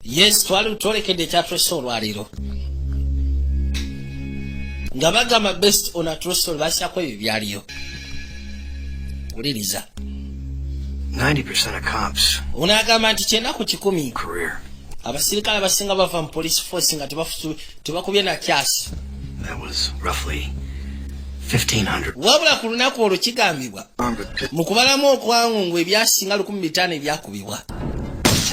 Yes, twali twolekedde ekyatulese olwaleero nga bagamba based on a true story, basyako ebyo byaliyo. Wuliriza. 90% of cops Ono agamba nti 90% career. abasirikale abasinga bava mu police force nga tebakubye na kyasi. That was roughly 1,500. Wabula ku lunaku olwo kigambibwa Armed with pistols, mu kubalamu okwangungu ebyasinga 1500 ebyakubibwa.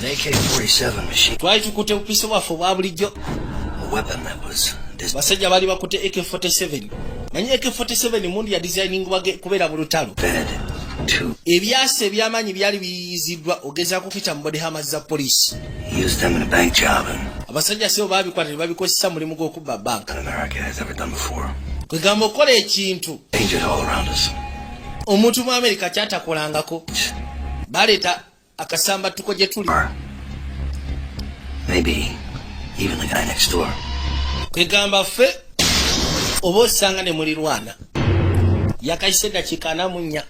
An AK-47 machine, Twali tukutte bupiso bwaffe obwa bulijjo. a weapon that was Basajja baali bakutte AK47. Manyi AK47 mundu ya designingibwa kubeera mu lutalo. invented to Ebyasa ebyamaanyi byali biyiyiziddwa ogezaako kuyita mu body armor za poliisi. use them in a bank job and Abasajja sibo baabikwata ne babikozesa mulimu gw'okubba banka. America has ever done before. Kwegamba okukola ekintu Dangers all around us. omuntu mu Amerika kyatakolangako, baleeta akasambattuko gye tuli. Or maybe even the guy next door. Kwegamba ffe oba osanga ne mulirwana. Yakayise eddakiika 44,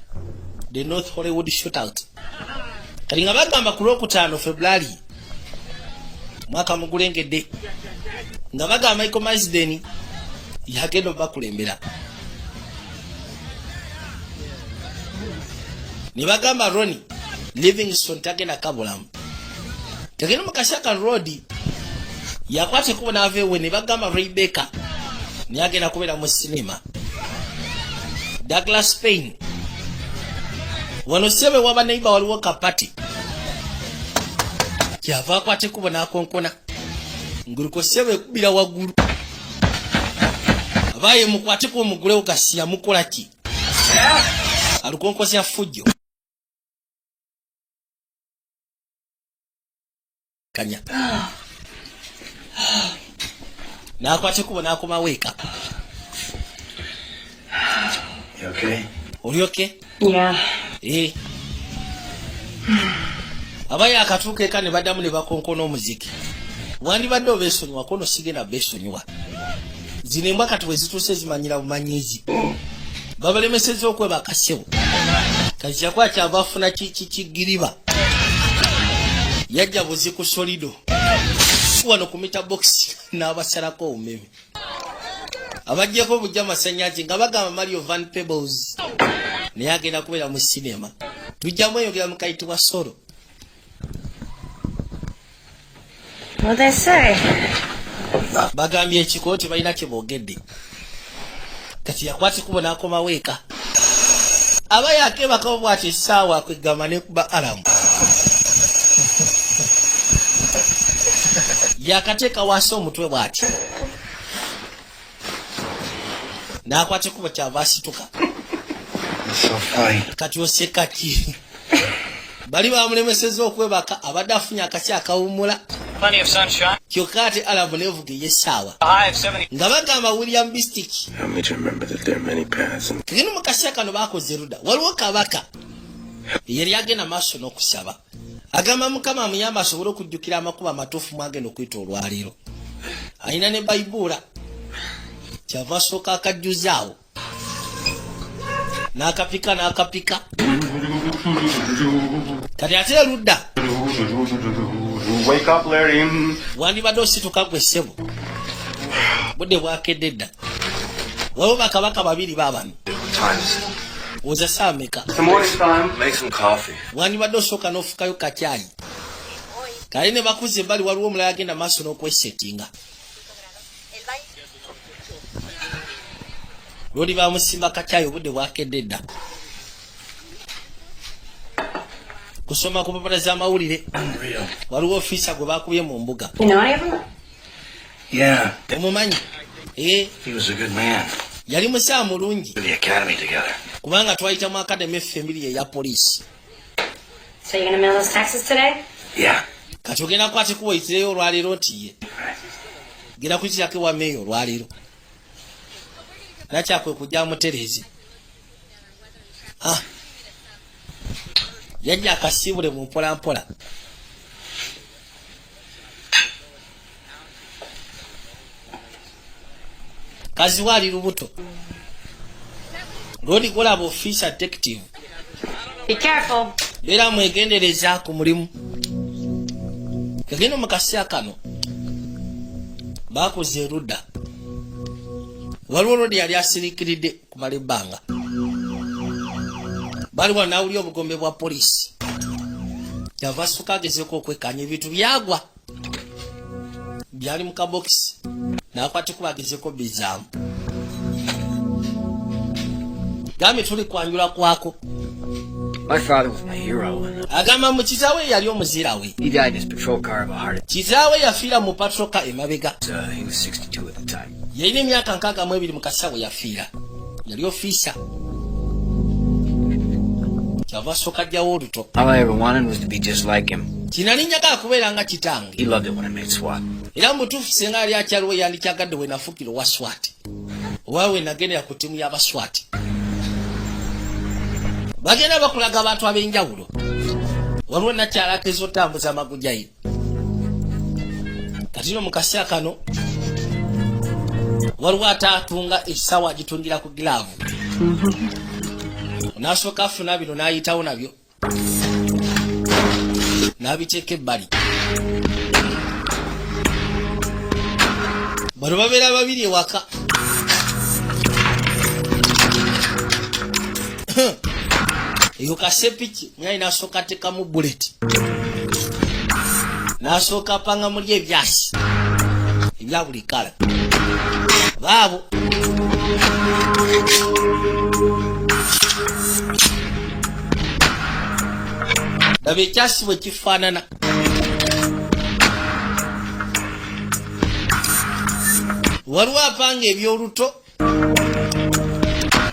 the North Hollywood Shootout. Kati nga bagamba ku Lwokutaano February mwaka mugulengedde, nga bagamba Michael Marsden yagenda obakulembera, ne bagamba Ronnie Livingston tagenda kabulamu, tagenda mu kasaka. Road yakwata ekkubo n'ava ewe, ne bagamba Ray Baker naye agenda kubeera mu sinema. Douglas Payne wano sebe waba neiba waliwo kapati, kyava akwata ekkubo n'akonkona nguliko sebe ekubira waggulu, abaye mukwateko omugulewo gasiya mukola ki alukonkozya fujjo kanya n'akwata ekkubo n'akomawo eka. You okay? Oli okay? Yeah. Eh. Abaye akatuuka eka ne baddamu ne bakonkona omuziki. Wandibadde obeesonyiwa kono sigenda beesonyiwa. Zino embwa kati bwe zituuse zimanyira bumanyizi, babalemesezza okwebaka ssebo. Kati kyakuba kyava afuna kigiriba yajja buzi ku solido wano ku meter box n'abasalako obumeme, abajjeko bujja amasannyalaze. Nga bagamba Mario Van Peebles naye agenda kubeera mu sinema. Tujja mweyongera mu kayitibwa Solo. What'd they say? Bagambye ekiko tebalina kye boogedde. Kati yakwata ekubo n'akomawo eka, aba yakebakawo bwati essaawa kwegamba nekuba alarm, yakateeka wansi omutwe bwati n'akwata ekubo kyava asituka. That's so funny. Kati oseka ki? Bali bamulemesezza okwebaka, abadde afunye akasi akawummula. Plenty of sunshine. Kyokka ate alarm nevuga ey'essaawa. A high of 70. Nga bagamba William Bistic. Help me to remember that there are many paths and Kagenda mu kaseera kano bakoze ruda, waliwo kabaka yali agenda maaso n'okusaba, agamba Mukama amuyamba asobole okujjukira amakubo amatuufu mwagenda okuyita olwaleero. Alina ne bayibula, kyava asooka akajjuzaawo n'akapika n'akapika. Kati ate erudda Wake up, Larry. Wandibadde osituka gwe ssebo, budde bwakedde dda. Waliwo bakabaka babiri baabano. What time is it? Oza saa meka? It's morning time. Make some coffee. Wandibadde osooka n'ofukayo kakyayi kale ne bakuza ebbali. Waliwo omulala agenda maaso n'okwesetinga lwoli bamusimba kakyayi, obudde bwakedde dda, kusoma ku papala z'amawulire. Unreal. Waliwo ofiisa gwe bakubye mu mbuga. You know any of them? Yeah, Omumanyi? Eh. he was a good man. Yali musawo mulungi. To the academy together. Kubanga twayita mu academy effe embiri eya poliisi. So you're gonna mail those taxes today? Yeah. Kati ogenda kukwata ekubo oyitireyo olwaleero? Nti ye genda kuyitirako ewa meeyo olwaleero, nakyakwe kujja mutereezi. Ah. Yajja akasiibule mu mpolampola. Kaziwa ali lubuto lwoli golaba ofiisa detective. Be careful. Beera mwegendereza ku mulimu. Kagenda mu kaseera kano bakoze erudda, waliwo olwodi yali asiriikiridde kumala ebbanga, bali wano nawulya obugombe bwa poliisi, kyava asuka agezeeko okwekkaanya ebintu byagwa byali mu kabokisi, n'akwata kuba agezeeko bizaamu. Gambye tuli kwanjula kwako. My father was my hero. Agamba mu kitaawe yali omuzira we. He died in his patrol car of a heart Kitaawe yafiira mu patrol car emabega. He was 62 at the time. Yalina emyaka 62 mu kasawo yafiira, yali ofiisa, kyava asooka ajjawo oluto. All I ever wanted was to be just like him. Kinali njagala kubeera nga kitange. He loved it when I made SWAT. Era mu butuufu singa yali akyaliwo yandikyagadde we nafuukira owa SWAT, oba we nagendera ku ttiimu y'abaswat. Bagenda bakulaga abantu ab'enjawulo, waliwo nakyalako ezotambuza amagujayi. Kati no mu kaseera kano waliwo ate atunga essaawa, agitungira ku giraavu, n'asooka afuna bino n'ayitawo nabyo n'abiteeka ebbali. Bano babeera babiri ewaka. Eyo kasepiki naye n'asooka ateekamu bullet, n'asooka apanga muli ebyasi ebya buli kala baabo. Laba ekyasi bwe kifaanana. Waliwo apanga ebyoluto,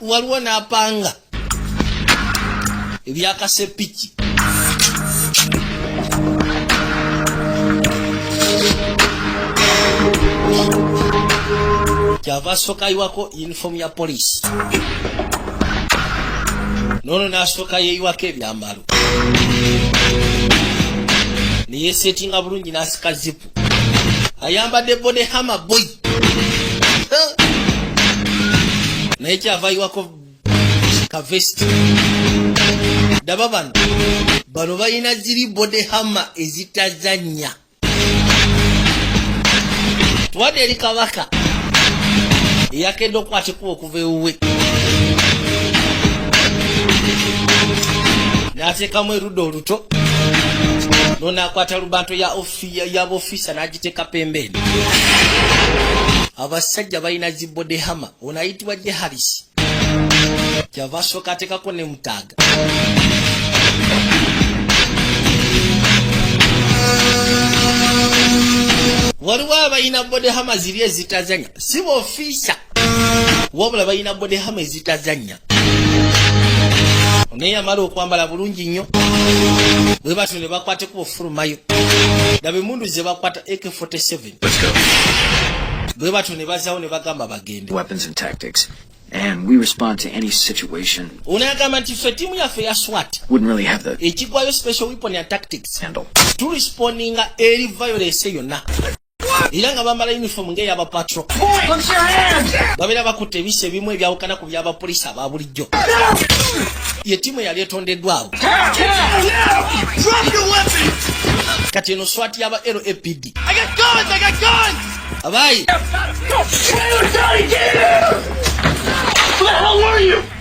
waliwo n'apanga ebyakasepiki. Kyava asooka ayiwako uniform ya poliisi, noono n'asooka yeeyiwako ebyambalo, neyesetinga bulungi, n'asika zipu, ayambadde body armour boy. Naye kyava ayiwako ka vest. Daba bano, bano balina ziri body armour ezitazannya. Tuwadde eri kabaka eyakedde okukwata ekkubo okuva ewuwe, n'ateekamu erudda oluto, nonaakwata lubanto ya y'abofiisa n'agiteeka pembeeni. Abasajja balina zi body armour. Ono ayitibwa Jeharis, kyava asooka ateekako ne mutaaga. Waliwo abalina body armour ziri ezitazanya, si bofiisa, wabula balina body armour ezitazanya. Naye yamala okwambala bulungi nnyo, bwe batyo ne bakwateko ofulumayo. Laba emundu ze bakwata, AK47. Let's go. Bwe batyo ne bazaawo ne bagamba bagende. Weapons and tactics. And we respond to any situation. Ono agamba nti ffe ttiimu yaffe ya SWAT Wouldn't really have the ekigwayo special weapon and tactics, handle. turespondinga eri violence yonna, era nga bambala uniform ng'ey'abapatrol, babeera bakutte ebisa ebimu ebyawukana ku by'abapoliisi aba bulijjo. Ye ttiimu eyali etondeddwawo. Kati eno SWAT y'aba LAPD abaayi.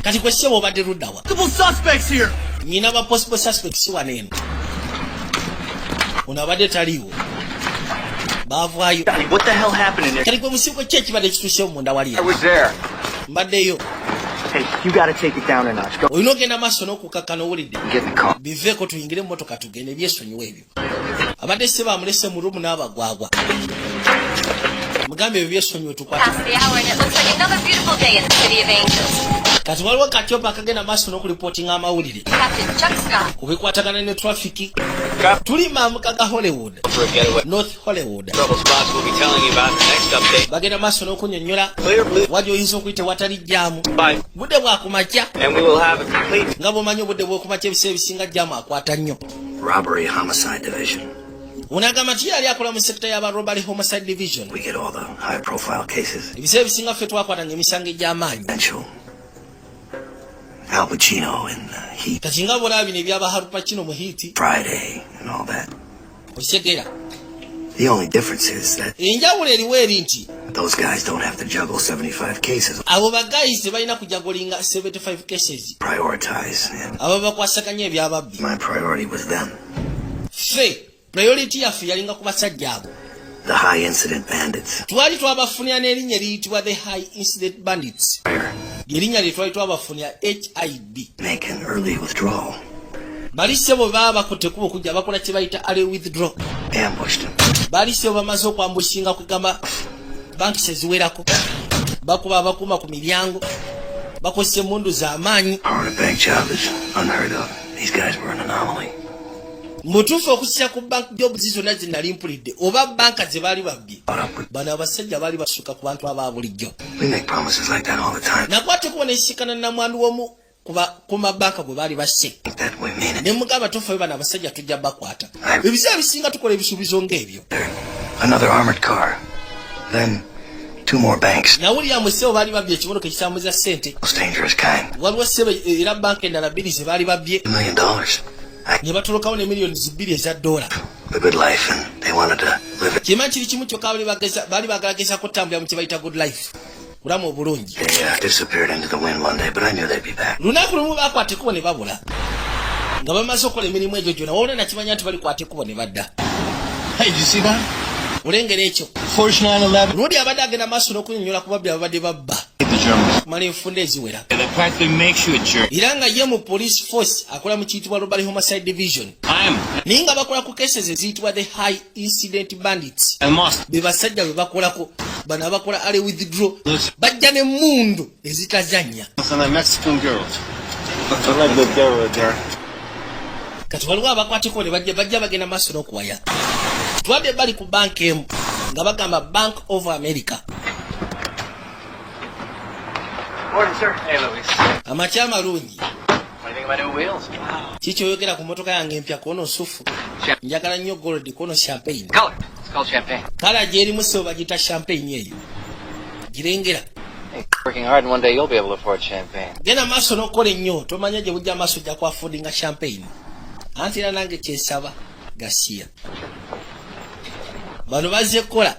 Kati gwe ssebo obadde luddawa? Nyina ba possible suspects wano eno. Ono abadde taliiwo, baavaayo. What the hell happened in there? Kati gwe musigo ki ekibadde kituusewo munda wali? I was there. Mbaddeyo. Hey, you gotta take it down a notch. Go Olina ogenda maaso n'okukakkana, owulidde? get in the car. Biveeko, tuyingire emmotoka tugende, byesonyiwa ebyo. Abadde se bamulese mu room n'abagwagwa, mugambe ebyo byesonyiwe, tukwate. Past the hour, and it looks like another beautiful day in the City of Angels. Kati waliwo katyopa akagenda maaso n'okulipootinga amawulire Captain Chuck Scott. ku bikwatagana ne trafiki. Tuli mambuka ga Hollywood, North Hollywood. Bagenda maaso n'okunyonnyola wali oyinza okuyita watali jjaamu budde bwakumakya, nga bw'omanyi obudde bw'okumakya ebiseera ebisinga jjaamu akwata nnyo. Robbery Homicide Division. Ono agamba nti yali akola mu sekita y'aba Robbery Homicide Division. We get all the high profile cases. Ebiseera ebisinga ffe twakwatanga emisango egy'amaanyi. Potential. Al Pacino in Heat Kati nga bolaba bino ebyaba Al Pacino mu Heat Friday and all that. Okitegera? The only difference is that Enjawulo eriwo eri nti those guys don't have to juggle 75 cases. Abo ba guys tebalina kujugglinga 75 cases. Prioritize. And Abo bakwasaganya ebyababbi. my priority was them. Ffe priority yaffe yalinga ku basajja abo. The high incident bandits. Twali twabafunira n'erinnya eriyitibwa the high incident bandits, lyerinnya lye twali twabafunira, HIB. Make an early withdrawal. Bali ssebo baba bakutte kuba okujja bakola kye bayita early withdraw. Ambushed him. Baali ssebo bamaze okwambushinga, kugamba bankisi eziwerako, bakuba abakuuma ku miryango, bakozesa emundu z'amaanyi. Part of bank job is unheard of. These guys were an anomaly. Mutuufu, okusisa ku bank jobs zonna ze nali mpulidde oba banka ze baali babbye, Caught up with. bano abasajja baali basuka ku bantu aba bulijjo. We make promises like that all the time. Nakwata okuba nesisikana namwandu w'omu ku mabanka gwe baali basse. Think that we mean it. Ne mugamba, tufayo, bano abasajja tujja bakwata. Ebiseera bisinga tukola ebisuubizo ng'ebyo. Another armored car. Then two more banks. Nawulira mu ssebo baali babbye ekimotoka ekitambuza ssente. Most dangerous kind. Waliwo ssebo era banka endala bbiri ze baali babbye. $1 million. I Ne batolokawo ne miliyoni 2 eza dola. the good life, and they wanted to live it. Kimanyi kiri kimu kyokka, baali baagala gezaako kutambulira mu kye bayita good life, bulamu obulungi. They disappeared into the wind one day, but I knew they'd be back. Lunaku lumu bakwata ekkubo ne babula nga bamaze okukola emirimu egyo gyonna. Wabula nakimanya nti balikwata ekkubo ne badda. Hey, did you see that? Olengera ekyo? Porsche 911. Lundi abadde agenda maaso n'okunyonnyola ku babbi ababadde babba The Germans. kumala enfunda eziwera. That practically makes you a jerk. Era nga ye mu police force akola mu kiyitibwa Robbery Homicide Division, I'm naye nga bakola ku cases eziyitibwa the high incident bandits. I must. Be basajja be bakolako bano abakola early withdraw, bajja n'emmundu ezitazannya. And the Mexican girls. I like the girl right there. Kati waliwo abakwatiko ne bajja bagenda maaso n'okuwaya. Twadde bali ku banka emu nga bagamba Bank of America. Morning, sir. Hey, Luis. Amakya amalungi. What do you think of my new wheels? Kikyoyogera ku motoka yange empya? Kono nsufu, njagala nnyo gold, kono champagne. Color. It's called champagne. Color gyerimu sebo bagiyita champagne, eyo girengera. Hey, working hard, and one day you'll be able to afford champagne. Genda maaso n'okukola ennyo, tomanya gye bujja maaso ojja kwaffordinga champagne. Anti era nange kyensaba gasiya. Bano bazze kukola.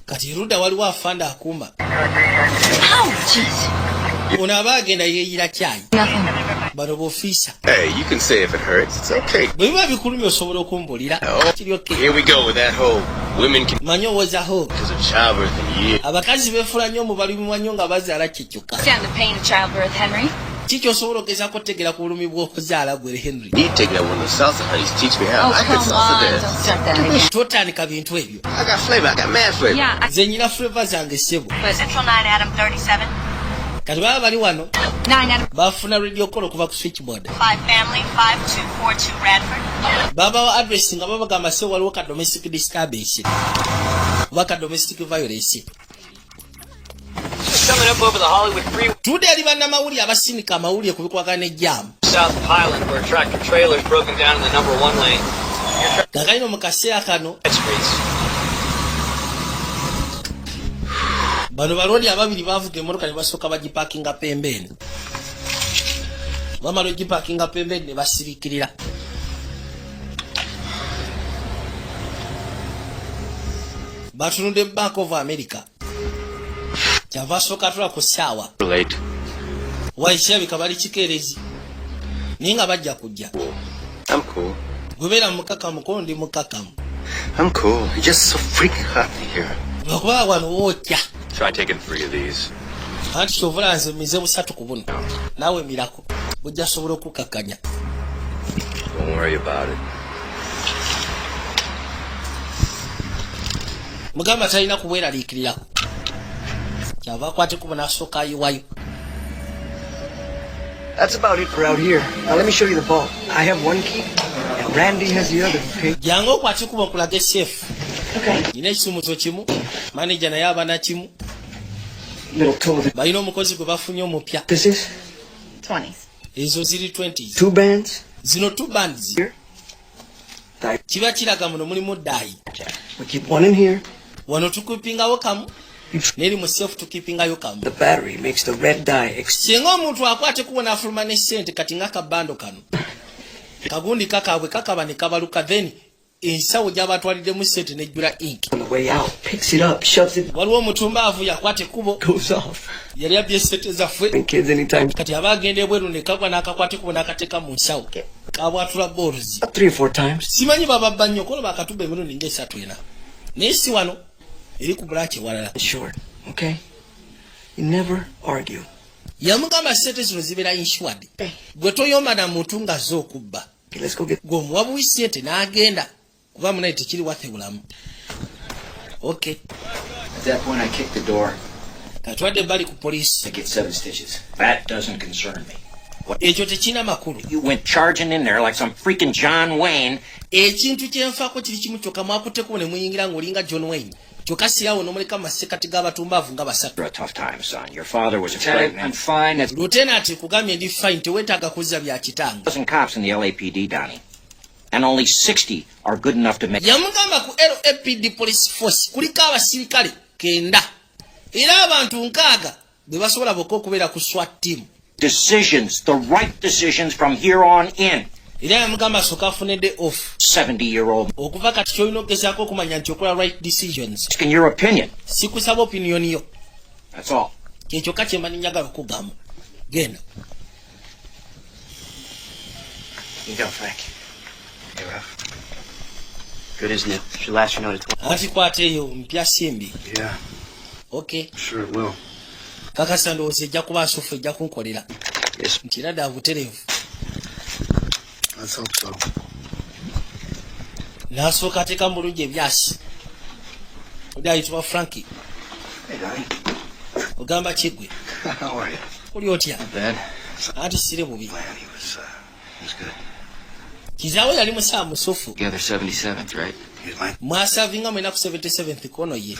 Kati erudda waliwo afanda akuuma. Oh, jeez. Ono aba agenda yeeyira kyayi. Nothing. Bano bofiisa. Hey, you can say if it hurts. It's okay. Bwe biba bikulumya osobola okumbulira. Oh. Kiri okay. Here we go with that whole women can Manyi owozaho because of childbirth and years. Abakazi beefula nnyo omubalumwa nnyo nga bazaala kikyuka. Stand the pain of childbirth, Henry. Kikyosobola ogezaako otegeera ku bulumi bw'okuzaala gwe, Henry? Need taking that one of those salsa honeys. Teach me how. Oh, I can come salsa on. dance. Don't start that again. Totandika bintu ebyo. I got flavor. I got mad flavor. Yeah, I, Nze nyina flavor zange ssebo. but Central 9 Adam 37. Kati baba bali wano, 9 Adam. bafuna radio call okuva ku switchboard. 5 family 5242 Radford. Babawa address nga babagamba se waliwo ka domestic disturbance oba ka domestic violence. Coming up over the Hollywood Freeway, Tudde eri bannamawulire abasindika amawulire ku bikwagana ejjaamu. south of Highland, where a tractor trailer's broken down in the number one lane. Kakalino mu kaseera kano, Streets. bano balodi ababiri bavuga emmotoka ne basooka bagipakinga pembeeni. Bamala ogipakinga pembeeni ne basirikirira. Batunudde Bank of America. Kyava asooka atula ku ssaawa. Late. Waikirabika bali kikeerezi, naye nga bajja kujja. I'm cool. Gwebeera mukakamu, ko ndi mukakamu. I'm cool. It's just so freaking hot in here. Lwakuba wano wootya. Try taking three of these. Anti kyovula nze mize busatu ku buno, naawe mirako bujja sobola okukakkanya. Don't worry about it. Mugamba talina kubweraliikirirako. Kyava akwate kubo n'asooka ayiwayo. That's about it for out here. Now let me show you the vault. I have one key, and Randy has the other, okay? Jangu okwate kubo nkulage safe. Okay. Nina ekisumuzo kimu, maneja naye aba kimu. Little tool that Balina omukozi gwe bafunye omupya. this is. 20s. Ezo ziri 20s. Two bands. Zino two bands. Here. Dye. Kiba kiraga muno mulimu dye. We keep one in here. Wano tukipingawo kamu, neri mu safe tukipingayo kamu. The battery makes the red dye Singa omuntu akwate kubo n'afuluma ne ssente, kati nga kabando kano kagundi kakaabwe kakaba ne kabaluka, then Ensawo gy'abatwaliddemu sente nejjula ink. On the way out, picks it up, shoves it, Waliwo omutumbaavu yakwata ekkubo. Goes off. Yali abbye sente zaffe. And kids anytime. Kati aba agenda ebweru nekagwa n'akakwata ekkubo n'akateeka mu nsawo, kabwatula booluzi. About three or four times. Simanyi bababba nnyo kono bakatubba emirundi ngaesatu ena, naye si wano, eri ku branch ewalala. Short, okay? You never argue. Yamugamba sente zino zibeera insured, gwe toyomba na muntu nga zo okubba. Okay, let's go get. Gwe omuwa buwi sente n'agenda, kuba munaye tekiri waffe bulamu, okay. At that point, I kicked the door Katwadde ebbali ku poliisi. to get seven stitches. That doesn't concern me. Ekyo tekirina makulu. You went charging in there like some freaking John Wayne. Ekintu kyenfaako kiri kimu kyokka, mwakutteko ne muyingira ng'olinga John Wayne, kyokka sirawo n'omuleka mu masekati g'abatumbaavu nga basatu. Through a tough time, son. Your father was a Lieutenant, great man. I'm fine. That's Lieutenant, kugambye ndi fine, teweetaaga kuzza bya kitanga. Dozen cops in the LAPD, Donnie. And only 60 are good enough to make Yamugamba ku LAPD police force kuliko abasirikale 90, era abantu 60 be basobola bokka okubeera ku SWAT team. Decisions, the right decisions from here on in. Era yamugamba asooka afunedde off. 70-year-old. Okuva kati kyolina okugezaako okumanya nti okola right decisions. Asking your opinion. Sikusaba opinion yo. That's all. Kyekyokka kyemani njagala okugamba, genda. You go, Frank. Hey, Ralph. Good, isn't it? Should last you another 20. Anti kwata eyo mpya simbi. Yeah, Okay. sure it will. Kakasa ndowooza ejja kuba nsufu, ejja kunkolera. Yes. Nti era ddala butereevu. Let's hope so. N'asooka ateeka mu bulungi ebyasi. Oli ayitibwa Franki. Hey, Donnie. Ogamba kiggwe. How are you? Oli otya? Bad. Anti sire bubi. Man, he was good. Kizaawe yali musawa musufu. Together 77th, right? He was my Mwasavinga mwena ku 77th kono ye.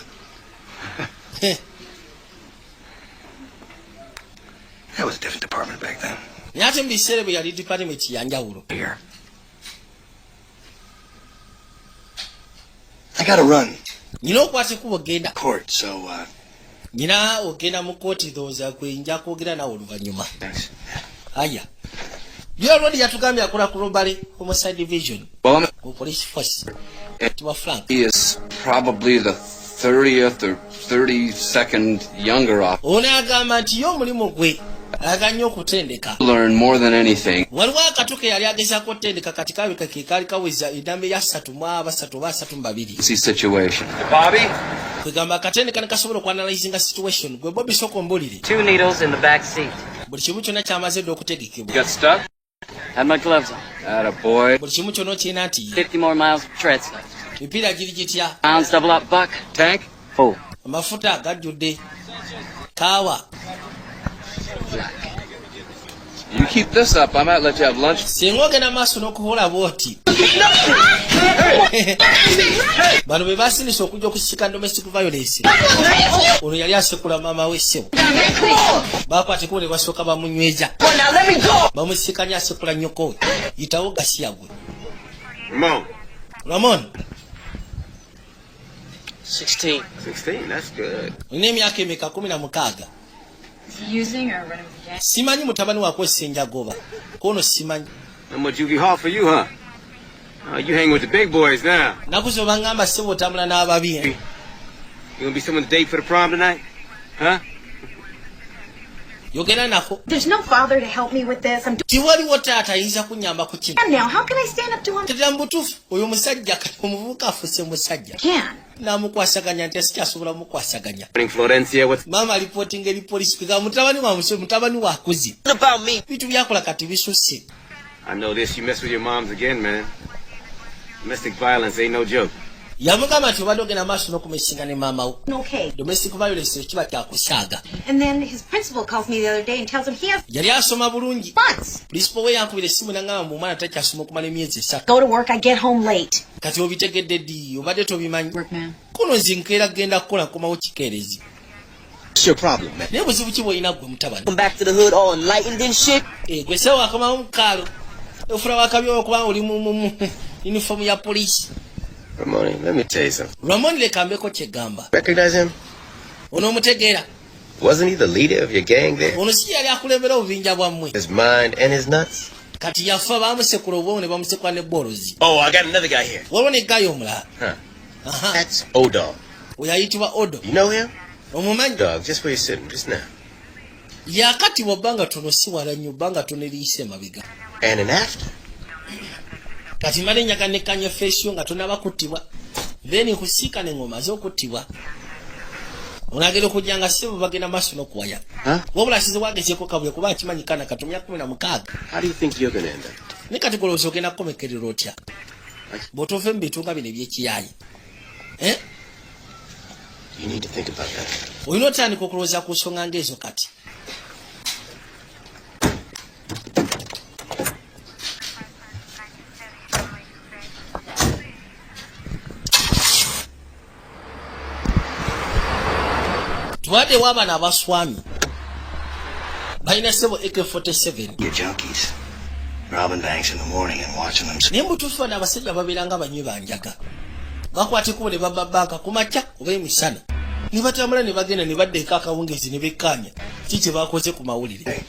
That was a different department back then. Naye ate mu biseera bwe yali department yanjawulo. Here. I gotta run Nyina okwata ekkubo genda. Court, so Nyina ogenda mu kooti, ndowooza kwe nja kwogera naawe oluvannyuma. Thanks. Aya byolwodi yatugambye akola ku robbery homicide division Well, I'm, ku police force tiwa Frank. he is probably the 30th or 32nd younger officer. Ono agamba nti ye omulimu gwe aganye okutendeka. Learn more than anything. Waliwo akatu ke yali agezaako otendeka, kati kalabika ke kaali kaweza enamba eya 33 oba 32. See situation. Bobby? Kwegamba akatendeka ne kasobola okuanalyzinga situation. Gwe Bobi, sooka ombulire. Two needles in the back seat. Buli kimu kyonna kyamaze dda okutegekebwa. Got stuck? Had my gloves on. Atta boy. Buli kimu kyonna okirina nti ye. 50 more miles of treads left. Emipiira giri gitya? Pounds double up buck. Tank? Full. Amafuta gajjudde, kaawa. Black. You keep this up, I might let you have lunch. Singa ogenda maaso n'okukola bwoti, bano be basindisa okujja okusika domestic violence. Ono yali asekula maama we ssebo, bakwata ekubo ne basooka bamunyweza, bamusikanya asekula nnyoko we. Yitawo gasiya gwe. Ramon. Ramon. 16. 16, that's good. Olina emyaka emeka? 16. Is he using or running with the gang? Simanyi mutabani wakwesa enjagoba kono, simanyi. Not much juvie hall for you, huh? Oh, you hang with the big boys now. Naku zo baŋŋamba ssebo otambula n'ababi, eh? You gonna be someone to date for the prom tonight? Huh? Yogera nako. There's no father to help me with this. I'm doing Tiwaliwo taata ayinza kunyamba ku kino. now. How can I stand up to him? Tetera mu butuufu oyo musajja kati omuvubuka afuuse musajja. Can. N'amukwasaganya nti asikyasobola mukwasaganya. Morning, Florencia. What's Maama alipootinga eri polisi kwega mutabani wa muswe, mutabani wakuze. About me. Bintu byakola kati bisusse. I know this. You mess with your moms again, man. Domestic violence ain't no joke. Yamugamba nti obadde ogenda maaso n'okumesinga ne maama wo. Okay. Domestic violence ekiba kyakusaaga. And then his principal calls me the other day and tells him he has Yali asoma bulungi. months. Principal we yankubira essimu nangamba mu omwana takyasoma okumala emyezi 3. Go to work, I get home late. Kati obitegedde ddi? Obadde tobimanyi? Work, man. Kono nze nkeera kgenda kukola, nkomawo kikeerezi. What's your problem, man? Naye buzibu ki bwolina gwe mutabani? Come back to the hood all enlightened and shit. Eh, gwe sewo akomawo mukaalo ofula wakabi okuba oli mu uniform ya poliisi. Ramoni, let me tell you something. Ramoni, leka mbeko kyegamba. Recognize him? Onoomutegeera? Wasn't he the leader of your gang there? Ono si yali akulembera obubinja bwammwe? His mind and his nuts? Kati yafa, bamusekula obwongo ne bamusekula ne balls. Oh, I got another guy here. Waliwo ne guy omulala. Huh. Aha. That's O-Dog. Oyo ayitibwa Odo. You know him? Omumanyi? Dog, just where you're sitting just now. Yakatibwa bbanga tono, si wala nnyo, bbanga tono eriyise emabega. And an after. Kati mbadde njaga nekkanya face yo nga tonaba kuttibwa, then nkusiikane ng'omaze okuttibwa. Onagenda okujja nga sebo bagenda maaso n'okuwaya. Huh? Wabula size wagezeeko kabule kuba akimanyi kana katumya 16. How do you think you're gonna end up? Ne kati golowooza ogenda kukomekerera otya bw'otoova mu bintu nga bino ebyekiyaayi? Eh? You need to think about that. Olina otandika okulowooza ku nsonga ng'ezo kati. Tubaddewo abaana abaswami balina sebo AK47. You junkies. Robbing banks in the morning and watching them. Naye mutuufu bano abasajja babeera nga banywi banjaga, bakwata ekkubo ne babba banka ku makya oba emisana, ne batambula ne bagenda ne badda eka akawungeezi ne bekkaanya ki kye bakoze ku mawulire.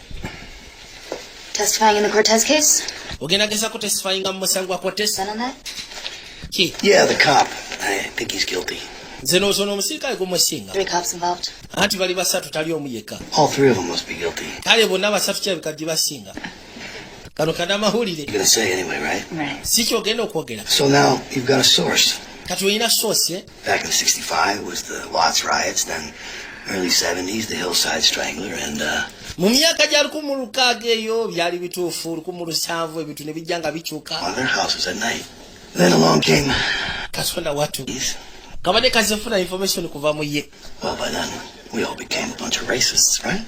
Testifying in the Cortez case? Ogenda gezako testifyinga mu musango gwa Cortez? Done on that? Ki? Yeah, the cop. I think he's guilty. Nze noozo n'omusirikale gumusinga. Three cops involved. Anti bali basatu, tali omu yekka. All three of them must be guilty. Kale bonna basatu kirabika gye basinga kano kanamawulire. You're gonna say anyway, right? Right. Si kyogenda okwogera? So now you've got a source. Kati olina source, eh? Back in 65 was the Watts riots, then early 70s, the Hillside Strangler, and, Mu myaka gya 1600 eyo byali bituufu, 1700 ebintu ne bijja nga bikyuka. one of their houses at night. Then along came Katonda watu. these. Kabadde kazifuna information kuva mu ye. Well, by then, we all became a bunch of racists, right?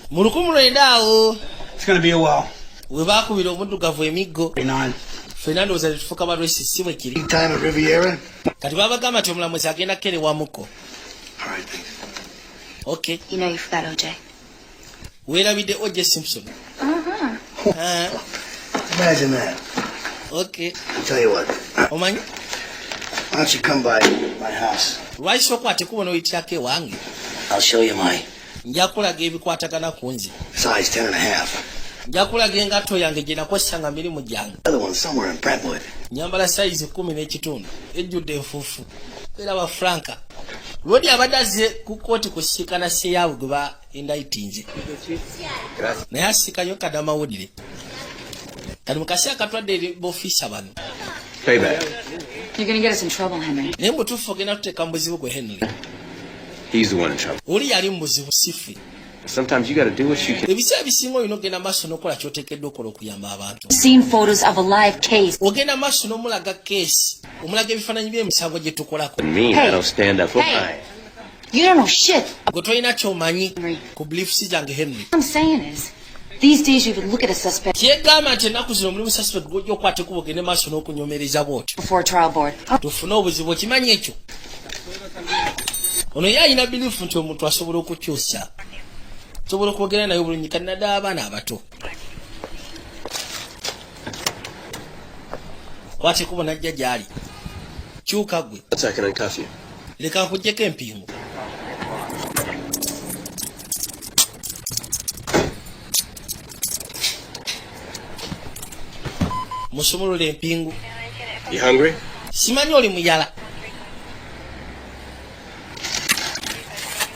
Mu 1900 awo It's gonna be a while. we baakubira omuddugavu emiggo. 39. Ffenna ndowooza tetufuuka ba racist, si bwe kiri? Big time at Riviera. Kati babagamba nti omulamuzi agenda kerewamuko. All right, thanks. Okay. You know you forgot OJ. Weerabidde OJ Simpson. Ah, Imagine that. Okay. I'll tell you what. Omanyi, Why don't you come by my house? Lwaki okwata ekkubo n'oyitirako ewange? I'll show you my Nja kulaga ebikwatagana ku nze. size 10.5. Nja kulaga engatto yange gye nakozesanga mirimu gyange. The other one's somewhere in Brentwood. Nyambala size 10.5, ejjudde enfuufu era ba Franka lwodi abadde azze ku kooti kusiikana seyaabwe gwe ba indictinze, naye asiikanyo kadamawulire. Kati mu kaseera katwadde eri bofiisa bano. Payback. You're gonna get us in trouble, Henry. Naye mutuufu ogenda tuteeka mu buzibu gwe, Henry. He's the one in trouble. Oli yali mu buzibu, si ffe. Sometimes you gotta do what you can. Ebiseera bisinga olina ogenda maaso n'okola kyoteekeddwa okola okuyamba abantu. Seen photos of a live case. Ogenda maaso n'omulaga case, omulaga ebifaananyi by'emisango gye tukolako. Mean I don't stand up for Hey. mine. You don't know shit. Gwe tolina kyomanyi Henry. ku beliefs zange, Henry. What I'm saying is, these days you would look at a suspect Kyegamba nti ennaku zino omulimu suspect gwojja okwata ekkubo ogende maaso n'okunyomereza bw'otyo before a trial board. tufune obuzibu. Okimanyi ekyo? Ono ye alina belief nti omuntu asobola okukyusa, sobola okwogera naye obulungi, kati naddala abaana abato. Kwata ekkubo najja gy'ali. Kyuka gwe. Once I can uncuff you. Leka nkugyeko empingu. Musumulula empingu. You hungry? Simanyi oli muyala.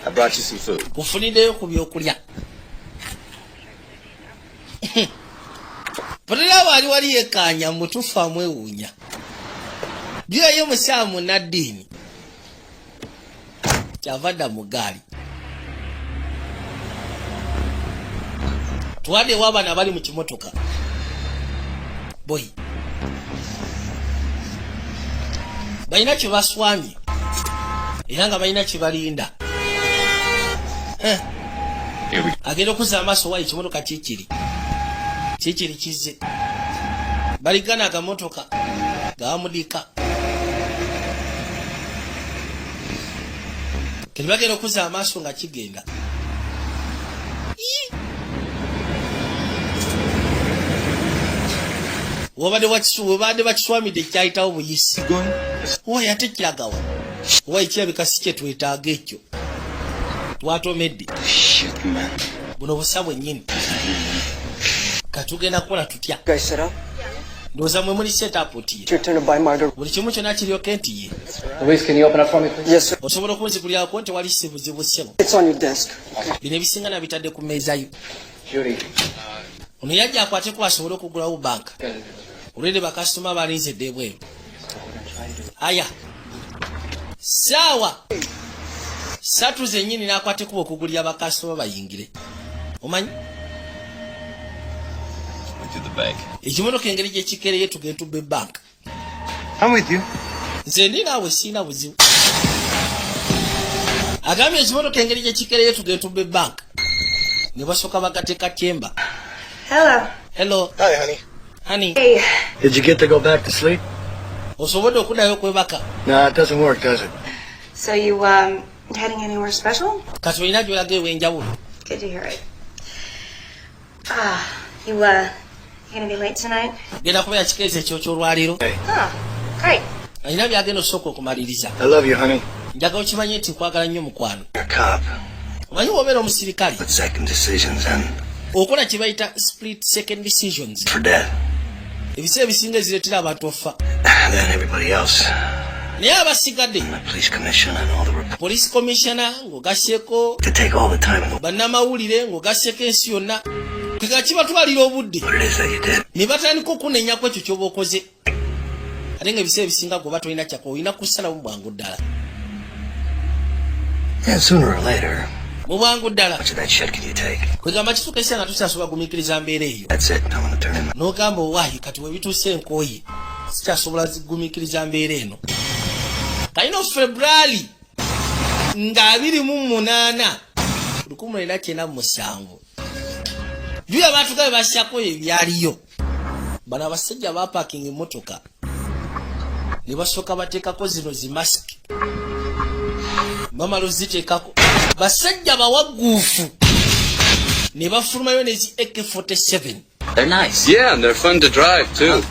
I brought you some food. Kufuniddeyo ku byokulya. Patera ali wali yekkaanya mutuufu amwewuunya byayo musaawa munnaddiini kyava dda mu gaali. Twaddewo abaana abali mu kimotoka boyi balina kye baswamye era nga balina kye balinda. Eh. Here we go. Agenda okuzza amaaso wayi ekimotoka kikiri kikiri kizze baligana agamotoka gabamudika. Kati bagenda okuzza amaaso nga kigenda. Ii! Webadde bakiswamidde kyayitawo buyisi wayi ate kiragawa wayi kirabika si kyetwetaaga ekyo twatomedde. Shit, man. Buno busa bwennyini. Katugenda kukola tutya? Guys set up? Ndowooza mwe muli set up ti. It's your turn to buy margarita. Buli kimu kyonna kiryoke nti ye. Luis, can you open up for me, please? Yes, sir. Osobola okunzigulyako nti wali si buzibu, ssebo. It's on your desk. Bino ebisinga nabitadde ku mmeeza yo. Judy. Ono yajja akwateko asobole okugulawo banka. Olwedde bakasitoma balinze dde ebweru. Aya, saawa 3 zennyini n'akwatekuba okugulira bakasitoma bayingire, omanyi. Went to the bank. Ekimotoka engeri gyekikeereye, tugenda tubba ebbanka. I'm with you. Nze ndi naawe, siina buzibu. Agambye ekimotoka engeri gyekikeereye, tugenda tubba ebbanka. Ne basooka bagateeka tyemba. Hello. Hello. Hi, honey. Honey. Hey. Did you get to go back to sleep? Osobodde okuddayo okwebaka? No, it doesn't work, does it? So you, heading anywhere special? Kati olina gy'olaga ew'enjawulo? Good to hear it. Ah, you gonna be late tonight? Genda kubeera kikeezi ekyo ky'olwaleero. Huh. Great. Alina byagenda osooka okumaliriza. I love you, honey. Njagala okimanye nti nkwagala nnyo, mukwano. You're a cop. Omanyi wobeera omusirikale, Split second decisions and okola kye bayita split second decisions. for death. Ebiseera ebisinga ezireetera abantu ofa. Then everybody else. Naye abasigadde, The police commission and all the reports. Police commissioner ng'ogasseeko To take all the time in the bannamawulire, ng'ogasseeko ensi yonna, kwega kibatwalira obudde. what it is that you did. Ne batandika okunenyako ekyo ky'oba okoze, ate nga ebiseera ebisinga gweoba tolina kyako, olina kusalawo mu bwangu ddala. Yeah, sooner or later, Mu bwangu ddala. how much of that shit can you take? Kwegamba kituuka ekiseera nga tukyasobola gumiikiriza mbeera eyo. That's it. I'm gonna turn in my N'ogamba, owaayi, kati webituuse enkooye, sikyasobola zigumiikiriza mbeera eno. Kalina February nga 28 1997, juya baatuka bwe basyako ebyaliyo. Bano abasajja bapakinga emmotoka ne basooka bateekako zino zimasiki, bamala oziteekako, basajja bawagguufu, ne bafulumayo nezi AK47. They're nice. Yeah, and they're fun to drive, too.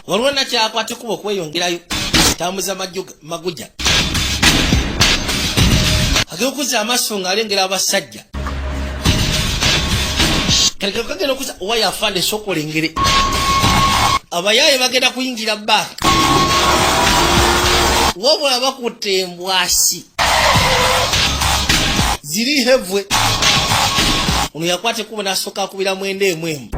Waliwo nakyakwatekuba okweyongerayo tambuza maguja agenda okuzza amaaso ng'alengera abasajja. Kale kagenda okuzza owa yafande, sooka olengere abayaaye bagenda kuyingira banka, wabula bakutte embwasi ziri heavy. Ono yakwata ekkubo n'asooka akubira mwenda emu emu.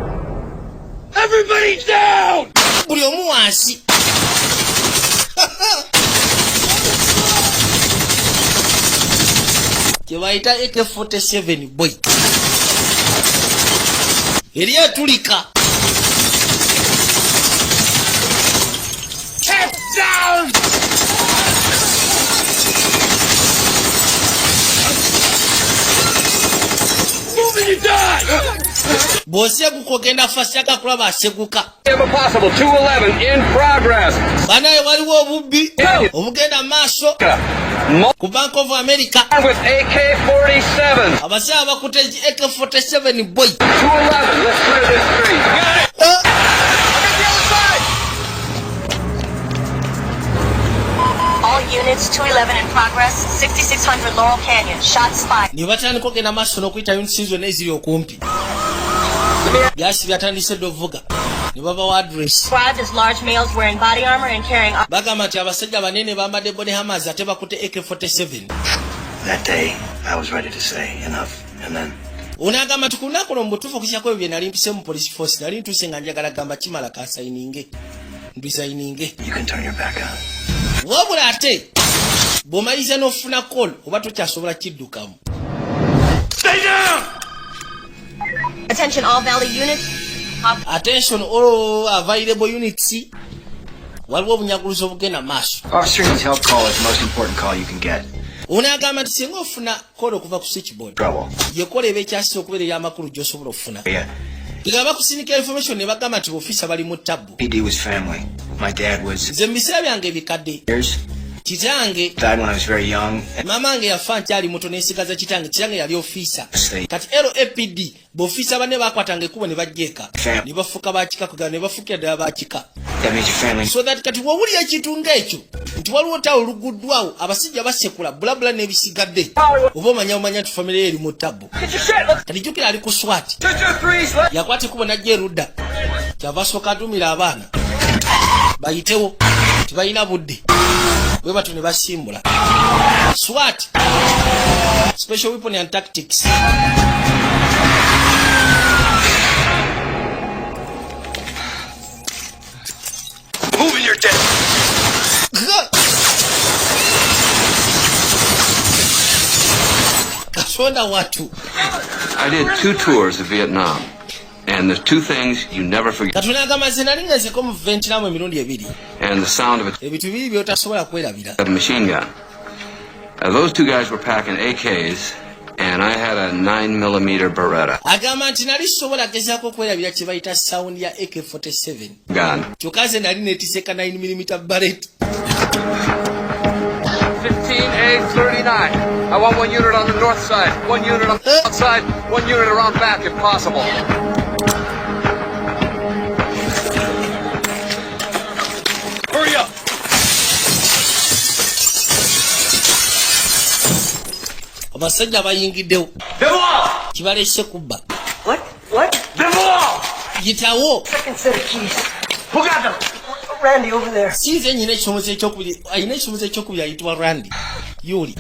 Everybody down! Buli omu wansi. Kyebayita AK47 boy eri etulika. Head down! Move and you die! Bw'oseguka ogenda fasyaga kulaba aseguka. Have a possible 211 in progress. Banaye, waliwo obubbi obugenda mu maaso ku Bank of America. With AK-47. Abasawo bakutte AK47 boy. 211, let's clear this street. Got it! Ah! I'll get the other side! All units, 211 in progress, 6600 Laurel Canyon. Shots fired. Ne batandika okugenda maaso n'okuyita units zonna eziri okumpi. Byasi byatandise dde ovuga ne babawa address. Described as large males wearing body armor and carrying Bagamba nti abasajja banene bambadde body armors ate bakutte AK47. That day, I was ready to say enough, and then Ono agamba nti ku lunaku lwo mu butuufu okusyako ebyo bye nali mpise mu police force, nali ntuuse nga njagala gamba kimala, kansayininge mbisayininge. you can turn your back on it. Wabula ate bw'omaliriza n'ofuna call, oba tokyasobola kiddukamu. Stay down! Attention all Valley units. Attention all available units, waliwo obunyaguluzi obugenda maaso. Officer needs help call is the most important call you can get. Ono agamba nti singa ofuna call okuva ku switchboard, Trouble. yekola eba ekyasise okubeera ey'amakulu gy'osobola okufuna. Yeah. Nga bakusindika information ne bagamba nti ofiisa bali mu tabbu. PD was family. My dad was Nze mu biseera byange ebikadde, years. kitange Died when I was very young. maama nge yafa nkyali muto, nensigaza kitange. Kitange yali ofiisa. Stay. Kati LAPD b'ofiisa banne bakwatanga ekkubo ne bajjeeka ne bafuuka bakika, kugamba ne bafuukira ddala bakika. That means your family So that kati wowulira ekintu ng'ekyo nti Nti waliwo olutalo oluguddwawo, abasajja basekula bulabula n'ebisigadde, oba omanya omanya nti famire ye eri mu ttabu. Kati jjukira ali ku SWAT, yakwata ekkubo n'ajja erudda, kyava asooka atumira abaana bayitewo, tebalina budde. Bwe batyo ne basimbula. SWAT, Special Weapon and Tactics. Moving your dead. Ga! Kasonda watu. I did two tours of Vietnam, and there's two things you never forget. Katonda agamba, nze nali ngezeko mu Vietnam emirundi ebiri. And the sound of Ebintu bibiri by'otasobola kwerabira. a machine gun. Those two guys were packing AKs, and I had a 9 millimeter Beretta Agamba nti nali sobola gezaako okwerabira kye bayita sound ya AK47. Gun. Kyokka nze nali netiseka 9 mm Beretta. 15A39. I want one unit on the north side, one unit on the south side, one unit around back if possible. Hurry up. Abasajja bayingiddewo, kibalese kubba. What? What? Yitawo. Second set of keys. Who got them? Randy over there. Sinze nyina ekisumuzo ekyokubiri, alina ekisumuzo ekyokubiri ayitibwa Randy. Yuli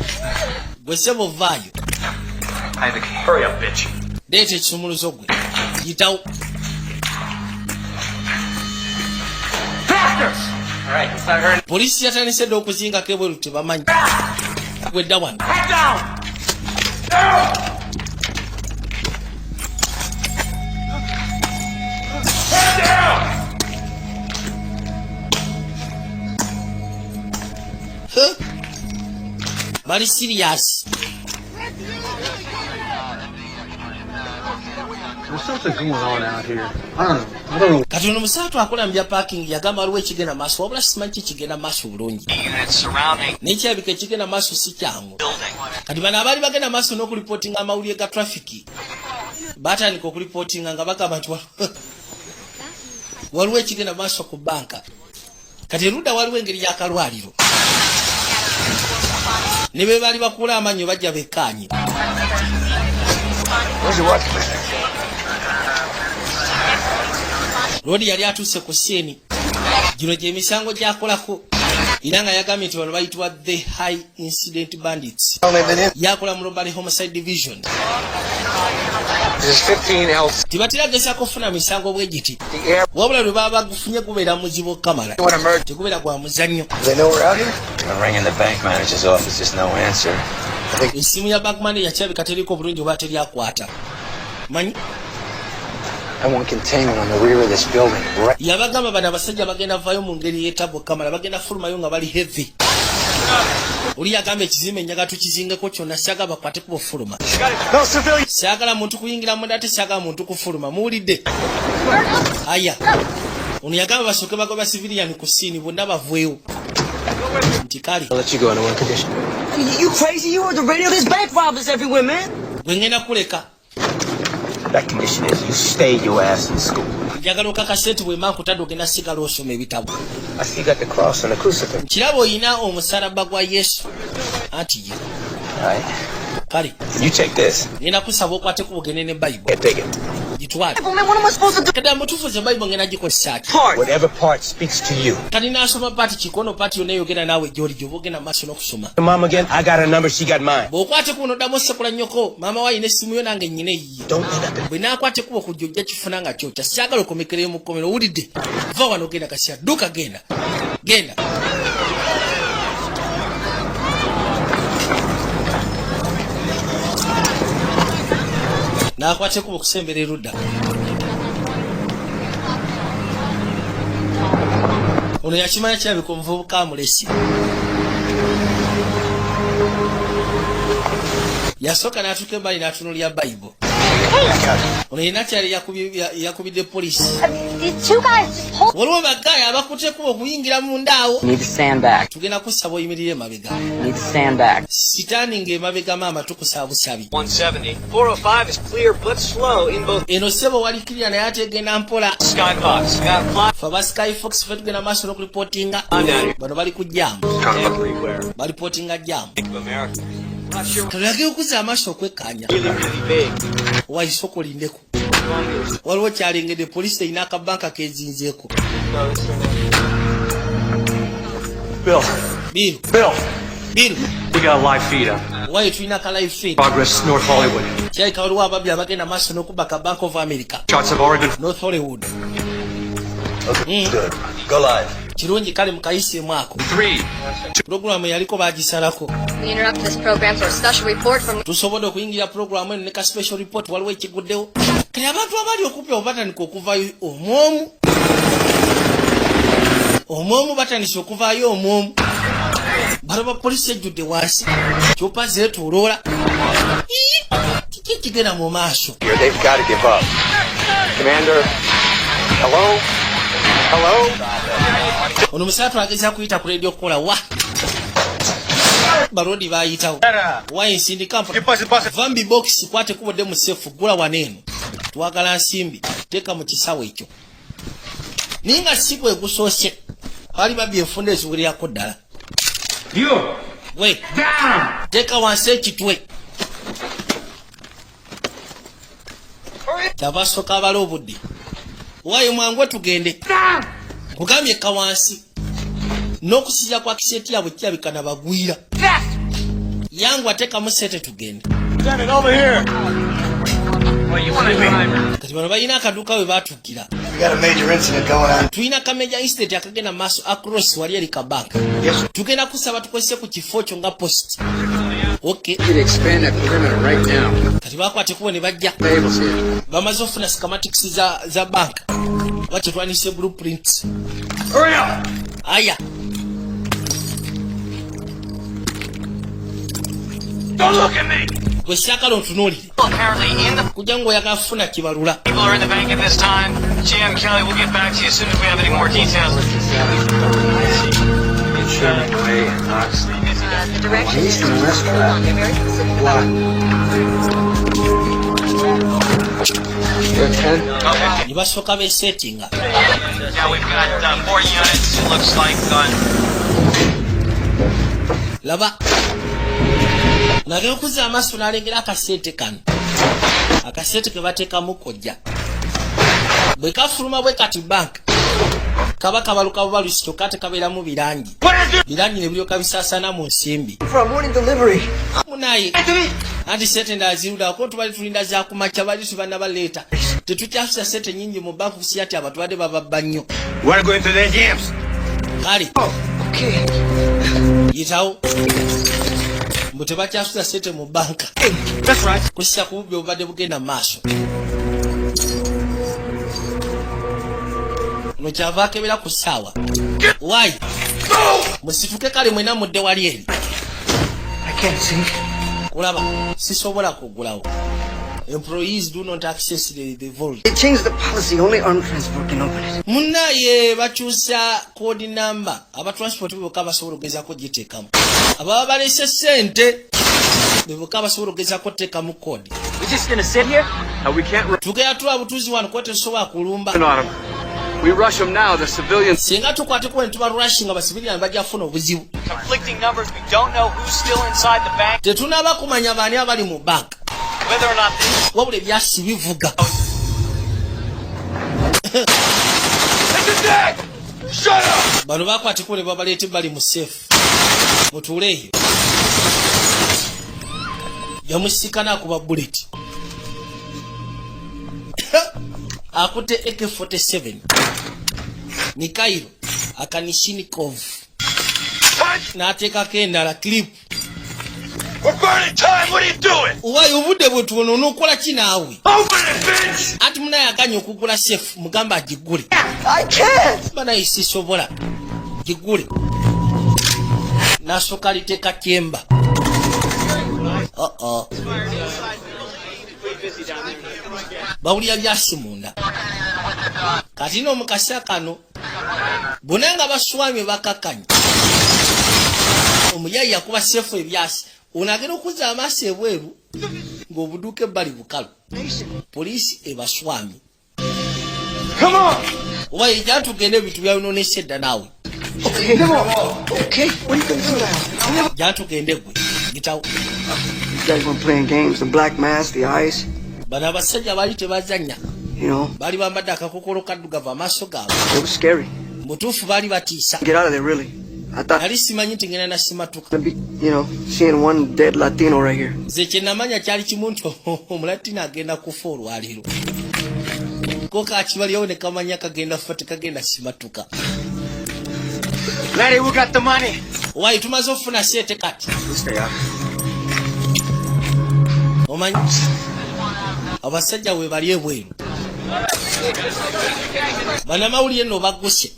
gwe sebo, vaayo. I have the key. Hurry up, bitch. Leeta ekisumuluzo gwe, yitawo. Faster! All right, let's not hurt. Poliisi yatandise dda okuzingako ebweru, tebamanyi gwedda wano. Head down! Head down! Huh? Bali serious. There's something going on out here. I don't know. I don't know. Kati ono musaatu akola mu bya parking yagamba waliwo ekigenda maaso, wabula simanyi ki kigenda maaso bulungi, naye kirabika ekigenda maaso si kyangu. Kati bano abaali bagenda maaso n'okulipootinga amawulire ga trafiki batandika okulipootinga nga bagamba nti waliwo ekigenda maaso ku banka. Kati erudda waliwo engeri y'akalwaliro, ne be baali bakuula amannyo bajja bekkaanye. Where's your watch commander? Lodi yali atuuse ku scene. Gino gyemisango gyakolako, era nga yagambye nti bano bayitibwa the High Incident Bandits. Only been in. Yakola mu Robbery Homicide Division. This is 15L. Tibatera gezaako kufuna misango bwe giti, The air. wabula lwe baba bagufunye gubeera muzibu okukamala, tegubeera gwa muzannyo. They know we're out here? I'm ringing the bank manager's office. There's no answer. Essimu ya bank manager kirabika teriko bulungi oba teryakwata manyi. I want containment on the rear of this building. Right. Yabagamba bano abasajja bagenda vaayo mu ngeri yetabwa kamala, bagenda fulumayo nga bali heavy. Oli yagamba ekizimbe enjaga tukizingeko kyonna, syagala bakwate kuba ofuluma. No civilian. Syagala muntu kuyingira munda, ate syagala muntu kufuluma, muwulidde? Aya, ono yagamba basooke bagoba civilian ku scene, bonna bavwewo nti kale. I'll let you go on one condition. You crazy? You heard the radio? There's bank robbers everywhere, man. Gwe ngenda kuleka. That condition is you stay your ass in school. Njagala okakase nti bwema nkutadde ogenda sigala osoma ebitabo. I see you got the cross and the crucifix. Nkiraba oyina omusalaba gwa Yesu, anti ye. All right. Kale. You take this. Ngenda kusaba okwate ku bugende ne Bayibuli. Yeah, take it. Gitwale. Man, what am I supposed to do? Kati mutuufu ze Bayibuli ngenda gikozesa ki? Whatever part speaks to you. Kati nasoma part kikono, part yonna eyogera naawe gyoli gyoba ogenda maaso n'okusoma. Your mom again? I got her number. She got mine. Bw'okwate kuno oddamu osekula nnyoko, maama we alina essimu yo, nange nnyina eyiye. Don't end up in. Bwe naakwata ekkubo kujja ojja kifuna nga kyokya. Syagala okomekereyo mu kkomero, owulidde? Va wano, genda kasya dduka, genda genda. N'akwata ekkubo okusembera erudda. Ono yakimanya kirabika omuvubuka amulesi. Yasooka n'atuuka embali n'atunulya Bayibuli. Ono yenna kyali yakubidde poliisi. These two guys just pulled. Waliwo ba guy abakutteko okuyingira munda awo. Need to stand back. Tugenda kusaba oyimirire emabega. Need to stand back. Sitaani ng'emabega, maama, tukusaba busabi. 170. 405 is clear but slow in both Eno ssebo wali clear naye ate egenda mpola. Skyfox. Got fly Fe aba Sky Fox fe tugenda maaso n'okulipootinga. Bano bali ku jam. Everywhere. Balipootinga jam. Bank of America. Not sure. Tulage okuzza amaaso okwekkaanya. Really, really big. Waisooka olindeko, waliwo kyalengedde. Poliisi erina akabanka kezinzeeko. Bill. Bill. Bill. Bill. We got a live feed up. Wayi tulina ka live feed. Progress, North Hollywood. Kirabika waliwo ababbi abagenda maaso n'okubba ka Bank of America. Shots have already been. North Hollywood. Good. Go live. Kirungi, kale mukayiseemu ako. Three. Pulogulaamu yaliko bagisalako. We interrupt this program for a special report from Tusobodde okuyingira pulogulaamu eno ne ka special report. Waliwo ekiguddewo. Kati abantu abali okumpi abo batandika okuvaayo omwomu omwomu, batandise okuvaayo omwomu. Balaba poliisi ejjudde wansi, kyupa zeetoloola. Ii, kiki ekigenda mu maaso? Here, they've got to give up. Commander. Hello? Hello? Ono musatu ageza kuyita ku radio kola wa balodi bayitawo wa ensindika vambi box kwate kubodde mu safe, gula waneeno, twagala nsimbi, teeka mu kisawo ekyo. Naye nga si bwe gusoose, baali babbi enfunda eziwererako ddala. We teeka wansi ekitwe kyava asooka abala obudde. Waayo mwangu tugende, nkugambye ka wansi n'okusiza kwa kiseti yabwe kirabika nabagwira yangu ateekamu sente tugende. Kati bano balina akaduuka we batuukira. We got a major incident going on. Tulina ka major incident akagenda mu maaso across wali eri ka bank. Tugenda kusaba tukozese ku kifo kyo nga post. Okay. You can expand that perimeter right now. Kati bakwate kubo ne bajja. Tables here. Bamaze okufuna schematics za bank oba kyetwanise blueprints. Hurry up! Aya. Don't look at me! Gwe syakala ontunuulire. Apparently in the Kujja ngaoyagala kufuna kibalula. people are in the bank at this time. GM Kelly will get back to you as soon as we have any more details. Sherman Way and Oxley. The direction East and west traffic. very specific Block. You're 10? Ne basooka besetinga. Yeah, we've got four units, it looks like, on Laba nagenda okuzza amaaso n'alengera akasente kano, akasente ke bateekamu kojja bwe kafuluma bwe kati banka kaba kabaluka bubalusi, kyokka tekabeeramu birangi birangi ne biryoka bisaasaana mu nsimbi. For a morning delivery. Munaye anti sente ndazirudako, tubali tulinda zakumakya, bali tubannabaleeta, tetukyasusa sente nyingi mu banku kusiya ti abantu badde bababba nnyo. We're going to the jams. Kale. Okay. Yitawo mbu tebakyasusa sente mu banka. That's right. Kusisa ku bubbi obubadde bugenda mu maaso. Ono kyava akebera ku ssaawa. Wayi musituke, kale mwena mudde wali eri. I can't see. Kulaba sisobola kugulawo. Employees do not access the vault. They changed the policy. Only armed transport can open it. Munaye bakyusa code number, aba transport bokka basobola okugezaako giteekamu, ababa balese sente be bokka basobola okugezaako teekamu code. We just gonna sit here? We can't Tugenda tula butuuzi wano kuba tetusobola kulumba. run on them. We rush them now, the civilians. Singa tukwateko ne tuba rushinga, basibiriani bajja kufuna obuzibu. Conflicting numbers. We don't know who's still inside the bank, Tetunaba kumanya baani abali mu banka, whether or not this wabula ebyasi bivuga. It's a dead! Shut up! Bano bakwateko ne babaleeta bali mu safe, mutuule eyo. Yamusikana akuba bullet, akutte AK47, Mikhailo Akanishinikov n'ateekako endala clip. We're burning time! What are you doing? Wayi obudde bwe tubono, onookola ki naawe? Open it, bitch! Ati munaye aganye okugula safe, mugamba agigule. I can't. Banaye sisobola gigule. Nasooka liteeka kyemba. Uh-oh. Bawulira byasi munda. Kati no mukasa kano bonna nga baswamye bakakanye. Omuyayi yakuba sefu ebyasi. Ono agenda okuzza amaaso ebweru ng'obuduuka ebbali bukalu. Poliisi ebaswamye. Come on! Oba ejja tugende, ebintu byayononese edda naawe. Okay. Okay. What are you gonna do now? Jja tugende gwe gitawo. These guys weren't playing games. The black mask, the eyes. Bano abasajja baali tebazannya. You know, Baali bambadde akakokolo kaddugavu amaaso gaabwe. it was scary. Mutuufu baali batiisa. Get out of there, really. I thought Nali simanyi nti ngenda nasimatuka. I'd be, seeing one dead Latino right here. Nze kye namanya kyali kimu nti omulatino agenda kufa olwaleero. Ko kakibalyawo ne kamanya kagenda kufa, tekagenda simatuka. Larry, we got the money. Waayi, tumaze okufuna sente kati. Stay out. Omanyi abasajja we bali ebweru, bannamawulire nno bagguse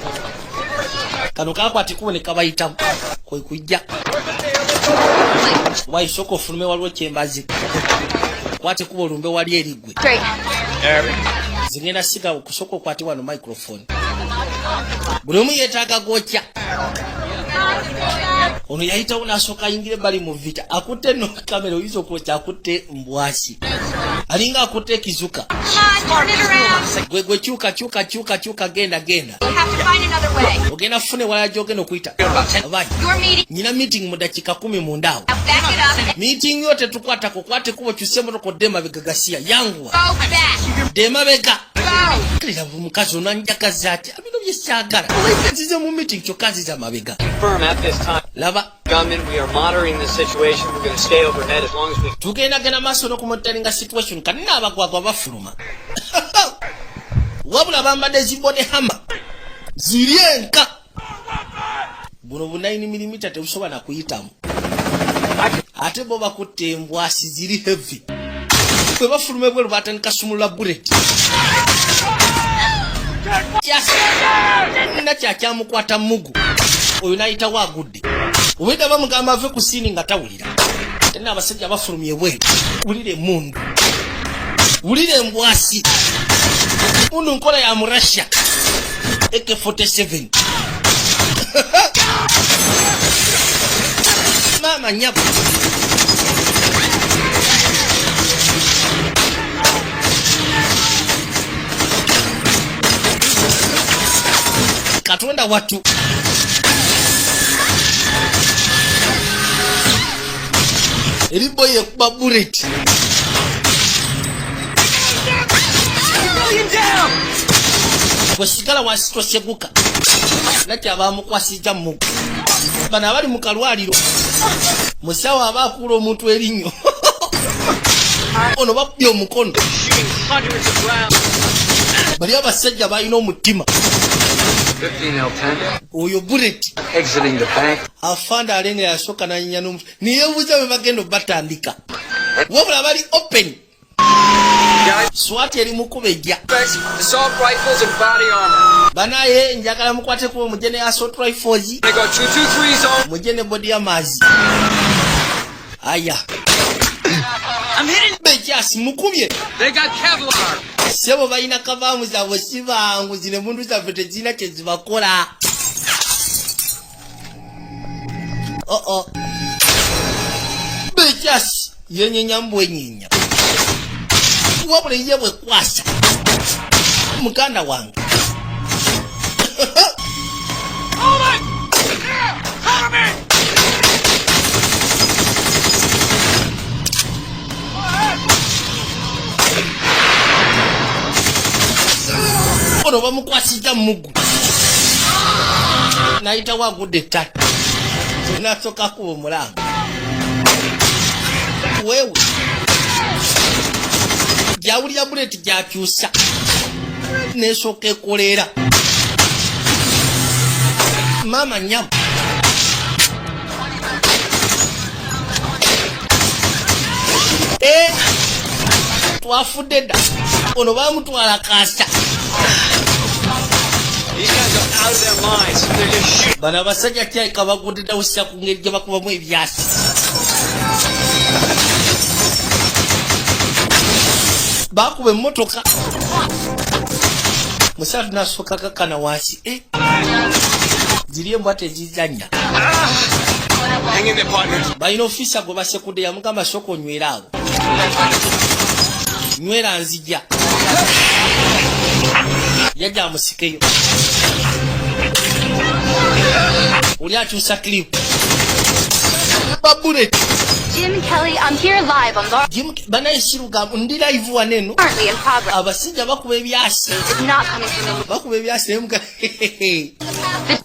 kano kakwata ekubo ne kabayitamu kwe kujja. Waayi, sooka ofulume, waliwo kyembazi. Kwata ekubo olumbe wali eriggwe. Great. Zigenda siga okusooka okwate wano microphone. Buli omu yeetaaga gwokya. Ono yayitawo n'asooka ayingira ebbali mu vita. Akutte nno kamera, oyinza okwokya akutte mbwasi, alinga akutte ekizuka. Come on, turn it around. Gwe gwe, kyuka kyuka kyuka kyuka, genda genda. You have to find another way. Ogenda funa ewalala gy'ogenda okuyita. Abayi, Your meeting. nyina meeting mu dakiika 10 awo. Now back it up. Meeting yo tetukwatako. Kwata ekkubo, kyuse emmotoka odde emabega. Gasiya, yanguwa. Go back. Dde emabega. Go. Kalira mukazi ono anjagaza atya? Bino byesyagala, nzize mu meeting kyokka nziza mabega. Confirm at this time. Laba. Gunman, we are monitoring the situation. We're going to stay overhead as long as we Tugendagenda maaso n'okumonitoringa situation. Kanina abagwagwa bafuluma, wabula bambadde zi body armour ziri enka. Buno bu 9 mm tebusobola nakuyitamu, ate bo bakutte embwasi ziri heavy. Bwe bafuluma ebweru batandika sumulula bullet. Nakyamukwata mugu oyo nayitawo agudde. Obwedda bamugamba ave ku scene nga tawulira. Tena abasajja bafulumye ebweru. Wulira emundu, wulira embwasi. Mundu nkola ya murasha, AK47. Maama nyabo. Katonda watu. Eribo yekuba bullet. Civilian down! Bwesigala wansi toseguka. Nakyabamukwasizza mugu. Bano abali mu kalwaliro, musawo aba akuula omuntu erinnyo. Ono bakubye omukono. Hundreds of rounds. Bali abasajja balina omutima. 15L10. Oyo bullet. Exiting the bank. Afande alengera, yasooka nanyinya n'omutu niyebuuza bwe bagenda obatandika, wabula bali open. SWAT eri mukuba ejja. Assault rifles and body armor. Banaye njagala mukwate kuba mujje ne assault rifles. I go 223 zone. Mujje ne body armors. Aya. I'm hitting. Bekyasi mukubye. They got Kevlar. Sebo balina kavaamu zaabwe, si bangu. Zino emundu zaffe tezirina kyezibakola. Oo, bekyasi yenyenya mbwenyenya, wabula ye bwekwasa muganda wange. Hold it! Here! Cover me! Ono bamukwasizza mugu nayitawo agudde ettale. Nasooka kuba omulanga weewe gyawulira bullet gyakyusa nesooka ekoleera. Maama nyamu. Eh, twafudde dda. Ono bamutwala kaasa. These guys are out of their minds. They're just shooting. Bano abasajja kyalika bagudde dawusa ku ngeri gye bakubamu ebyasi. Bakuba emmotoka, musatu nasooka kakkana wansi. Eh, ziri embwa tezizannya. Hang in there, partner. Balina ofiisa gwe basekudde, yamugamba, "Sooka onywera awo, nywera nzija." Yajja amusikeyo. Oli akyusa clip babuleti. Jim Kelly, I'm here live on Laura. Banaye siruga, ndi live wano eno. Currently in progress. Abasajja bakuba ebyasi. It's not coming from the Bakuba ebyasi naye muga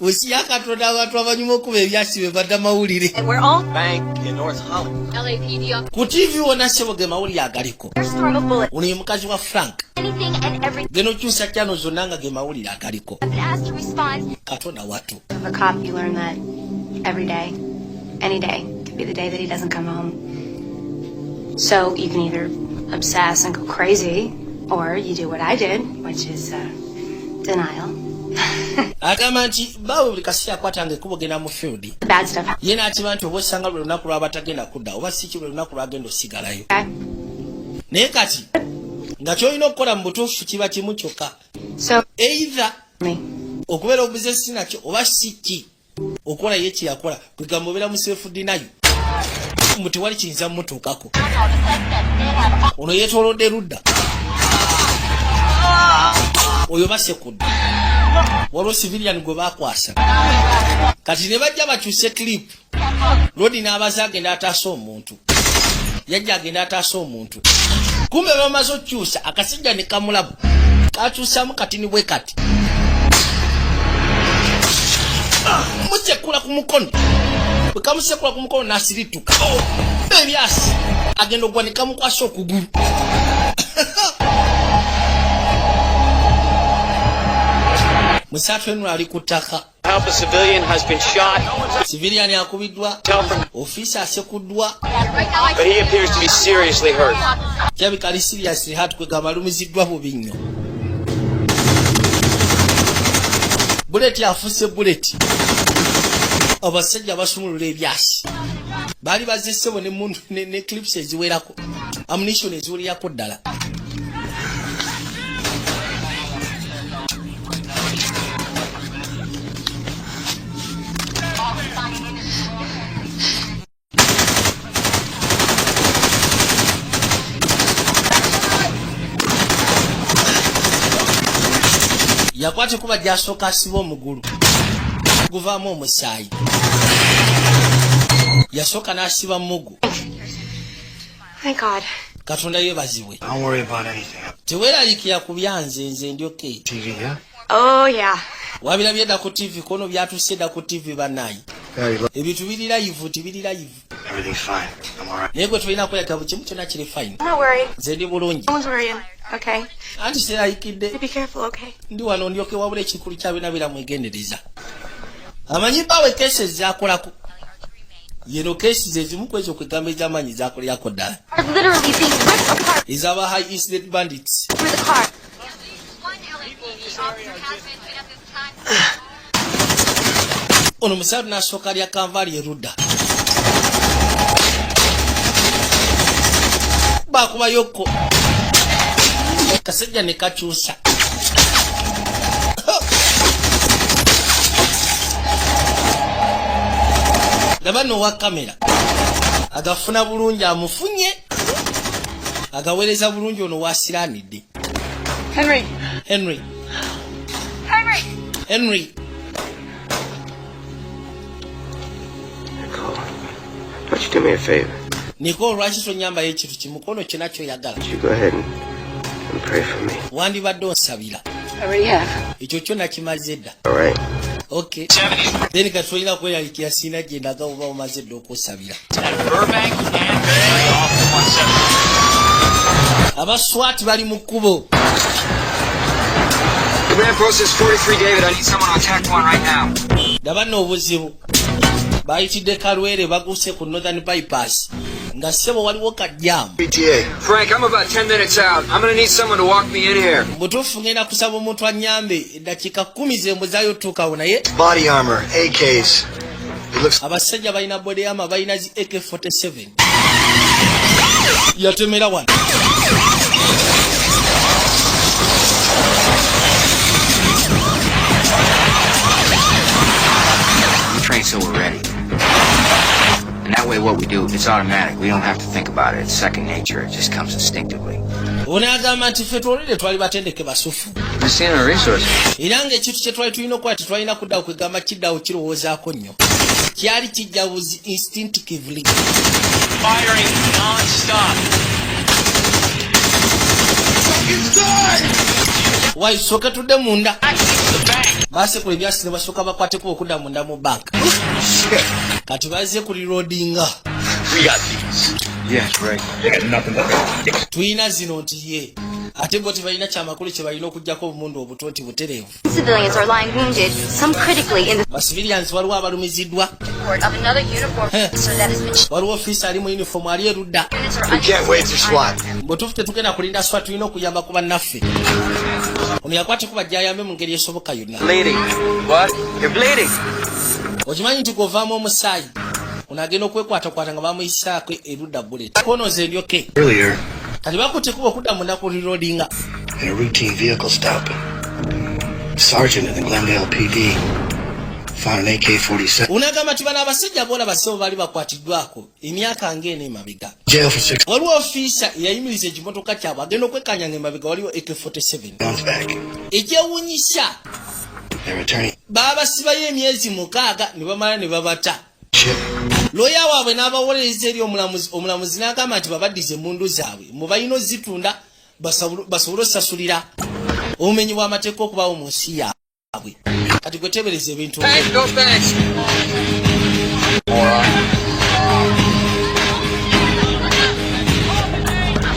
osi yakatonda, abantu abanyuma okuba ebyasi be badda mawulire. We're all Bank in North Hollywood. LAPD on Ku TV wonna, ssebo, ge mawulire agaliko. storm of bullets. Ono ye mukazi wa Frank. Anything and everything. Geno kyusa kyano zonna nga ge mawulire agaliko. I've been asked to respond. Katonda watu. Of a cop, you learn that every day, any day, could be the day that he doesn't come home. So you can either obsess and go crazy, or you do what I did, which is denial. Agamba nti baawe buli kaseera akwatanga ekkubo genda mu field. The bad stuff. Ye n'akiba nti oba osanga lwe lunaku lw'abatagenda kudda, oba si ki lwe lunaku lwagenda osigalayo. Okay. Naye kati nga kyolina okukola mu butuufu kiba kimu kyokka, So either me. okubeera obusesi nakyo, oba si ki okukola ye kyeyakola, kwegamba obeera mu self denial mbu tewali kiyinza mumutuukako. Ono yeetoolodde ludda, oyo basekudde, waliwo civilian gwe bakwasa. Kati ne bajja bakyuse clip, lodi n'abaza agenda ataasa omuntu, yajja agenda ataasa omuntu. Kumbe bamaze okukyusa, akasajja ne kamulaba kakyusamu katini bwe kati musekula ku mukono. Bwe kamusekula ku mukono n'asirituka ebyasi, agenda ogwa ne kamukwasa okugulu. Musatu eno ali ku ttaka. Help, a civilian has been shot. Civilian akubiddwa. Tell from, Ofiisa asekuddwa. but he appears to be seriously hurt. Kirabika ali seriously hurt, kwegamba alumiziddwa bubi nnyo. Bullet afuuse bullet. Abasajja basumulula ebyasi, baali bazze, ssebo, nemundu ne clips eziwerako, ammunition eziwererako ddala. Yakwata kuba gyasooka asiba omugulu guvaamu omusaayi, yasooka n'asiba mugu. Thank God. Katonda yeebazibwe. Don't worry about anything. Teweeraliikira ku byanze, nze ndyoke. TV, yeah? Oh, yeah. Wabirabye dda ku TV, kono byatuuse dda ku TV, bannaayi. Barry, look, Ebintu biri live, tibiri live. everything's fine. I'm all right. Naye gwe tolina kweraga, buli kimu kyonna kiri fine. I'm not worried. Nze ndi bulungi. No one's worrying. Okay. Anti seeraliikidde. Be careful, okay? Ndi wano ndyoke, wabula ekikulu kyabina bira mwegendereza. Amanyi bawe case zakolako, yeno case zezimu ku ezo kwegamba ez'amaanyi zakolerako ddala. Are literally being ripped apart Ezaba high incident bandits. through the car. Ono musatu n'asooka lya kanvaali erudda, bakubayokko kasajja ne kakyusa. Laba nno owa kamera agafuna bulungi, amufunye, agaweereza bulungi. Ono wasiranidde. Henry! Henry. Henry! Henry. Nicole, why don't you do me a favor? Nicole, lwaki tonyambayo ekintu kimukono kyonna kyoyagala? You go ahead and pray for me. Wandibadde onsabira. I already have. Ekyo kyo nakimaze dda. All right? Okay, then kati tolina kweralikira, siina gyendaga oba omaze dda okusabira. At Burbank and off the 170. Abaswati bali mu kkubo. Command post is 43 David. I need someone on TAC 1 right now. Laba nno obuzibu, bayitidde Kalwere, baguse ku Northern Bypass nga ssebo waliwo kajjaamu. ETA. Frank, I'm about 10 minutes out. I'm gonna need someone to walk me in here. Butuufu ngenda kusaba omuntu anyambe, eddakiika 10 zembuzaayo otuukawo naye. Body armor, AKs. It looks Abasajja balina body armor, balina zi AK47. Yatemera wano. We train so we're ready. And that way, what we do, it's automatic. We don't have to think about it. It's second nature. It just comes instinctively. Ono agamba nti ffe twolere twali batendeke basufu. Messina Resources. Era ng'ekintu kye twali tulina okukola, tetwalina kuddawo kwegamba kiddawo kirowoozaako nnyo, kyali kijja buzi instinctively. Firing non-stop. Wayi, sooka tudde munda. Basekula ebyasi ne basooka bakwateko okudda munda mu banka. Kati bazze ku reloadinga. We got these. Yes, right. They got nothing but Tulina zino nti ye ate bo tebalina kyamakulu kye balina okugjako obumundu obuto nti butereevu. Civilians are lying wounded, some critically, in the Bacivilians waliwo abalumiziddwa. support of another uniformed officer that has been Waliwo ofiisa ali mu uniform ali erudda. Units are We can't wait for SWAT. Bwetufu tetugenda kulinda SWAT, tulina okuyamba ku bannaffe. Ono yakwate kubajja ayambe mu ngeri esoboka yonna. Bleeding. What? You're bleeding. Okimanyi nti gwovaamu omusaayi? Ono agenda okwekwatakwata nga bamuyisaako erudda bullet konoza eryoke. Earlier, Kati bakutte kuba okudda munda ku reloadinga. in a routine vehicle stop, sergeant in the Glendale PD found an AK-47. Ono agamba nti bano abasajja boola basebo baali bakwatiddwako emyaka ng'eno emabega. Jail for 6 Waliwo ofiisa eyayimiriza ekimotoka kyabwe, agenda okwekanya nga emabega waliwo AK47. months back. Ekyewuunyisa, Their attorney baabasibayo emyezi 6 ne bamala ne babata. ship Looya waabwe n'abawolereza eri omulamuzi, omulamuzi n'agamba nti babaddize emmundu zaabwe mu balina ozitunda basobole osasulira obumenyi bw'amateeka okubaawo mu nsi yaabwe. Kati gwe teebereza ebintu. Thanks, no thanks. Moron.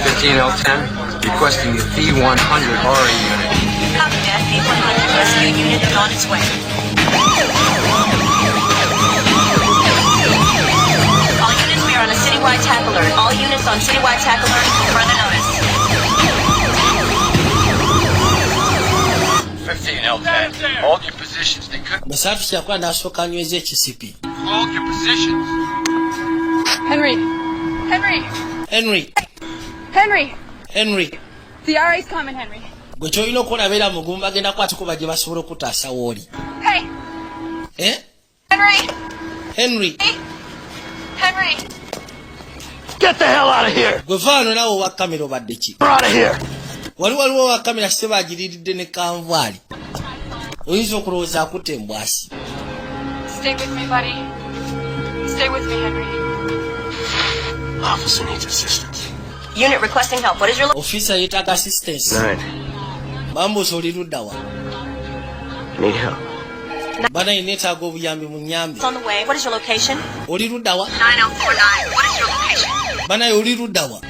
15L10, requesting the V100 RA unit. Copy that. V100 rescue unit is on its way. All units, we are on a citywide tac alert. All units on citywide tac alert until further notice. 15L10, hold your positions. They could Basatu kyakola n'asooka anyweza ekisipi. Hold your positions. Henry! Henry! Henry. Henry! Henry. The RA's coming, Henry. Gwe kyolina okukola, beera mugumu, bagenda kwatikuba gye basobola okutaasa wooli. Hey! Eh? Henry! Henry. Henry! Get the hell out of here! Gwe vaano naawe owa kamera, obadde ki? We're out of here! Waliwo owa kamera se bagiriridde ne kanvaali, oyinza okulowooza akutta embwasi. Stay with me, buddy. Stay with me, Henry. Officer needs assistance. Unit requesting help. What is your Ofiisa yeetaaga assistance. Nine. Bambuusa oli luddawa? Need help. Banaye neetaaga obuyambi, mu nyambe. On the way. What is your location? Oli luddawa? 9049. What is your location? Banaye, oli luddawa?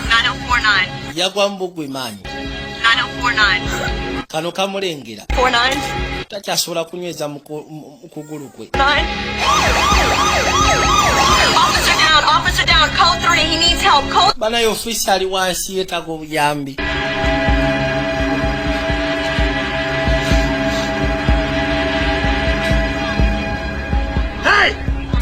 9049. Yagwa mu bugwe maanyi. 9049. Kano kamulengera. 49. Takyasobola kunyweza mu kugulu kwe. 9. Officer down. Officer down. Code 3. He needs help. Code Banaye, ofiisi ali wansi yeetaaga obuyambi. Hey!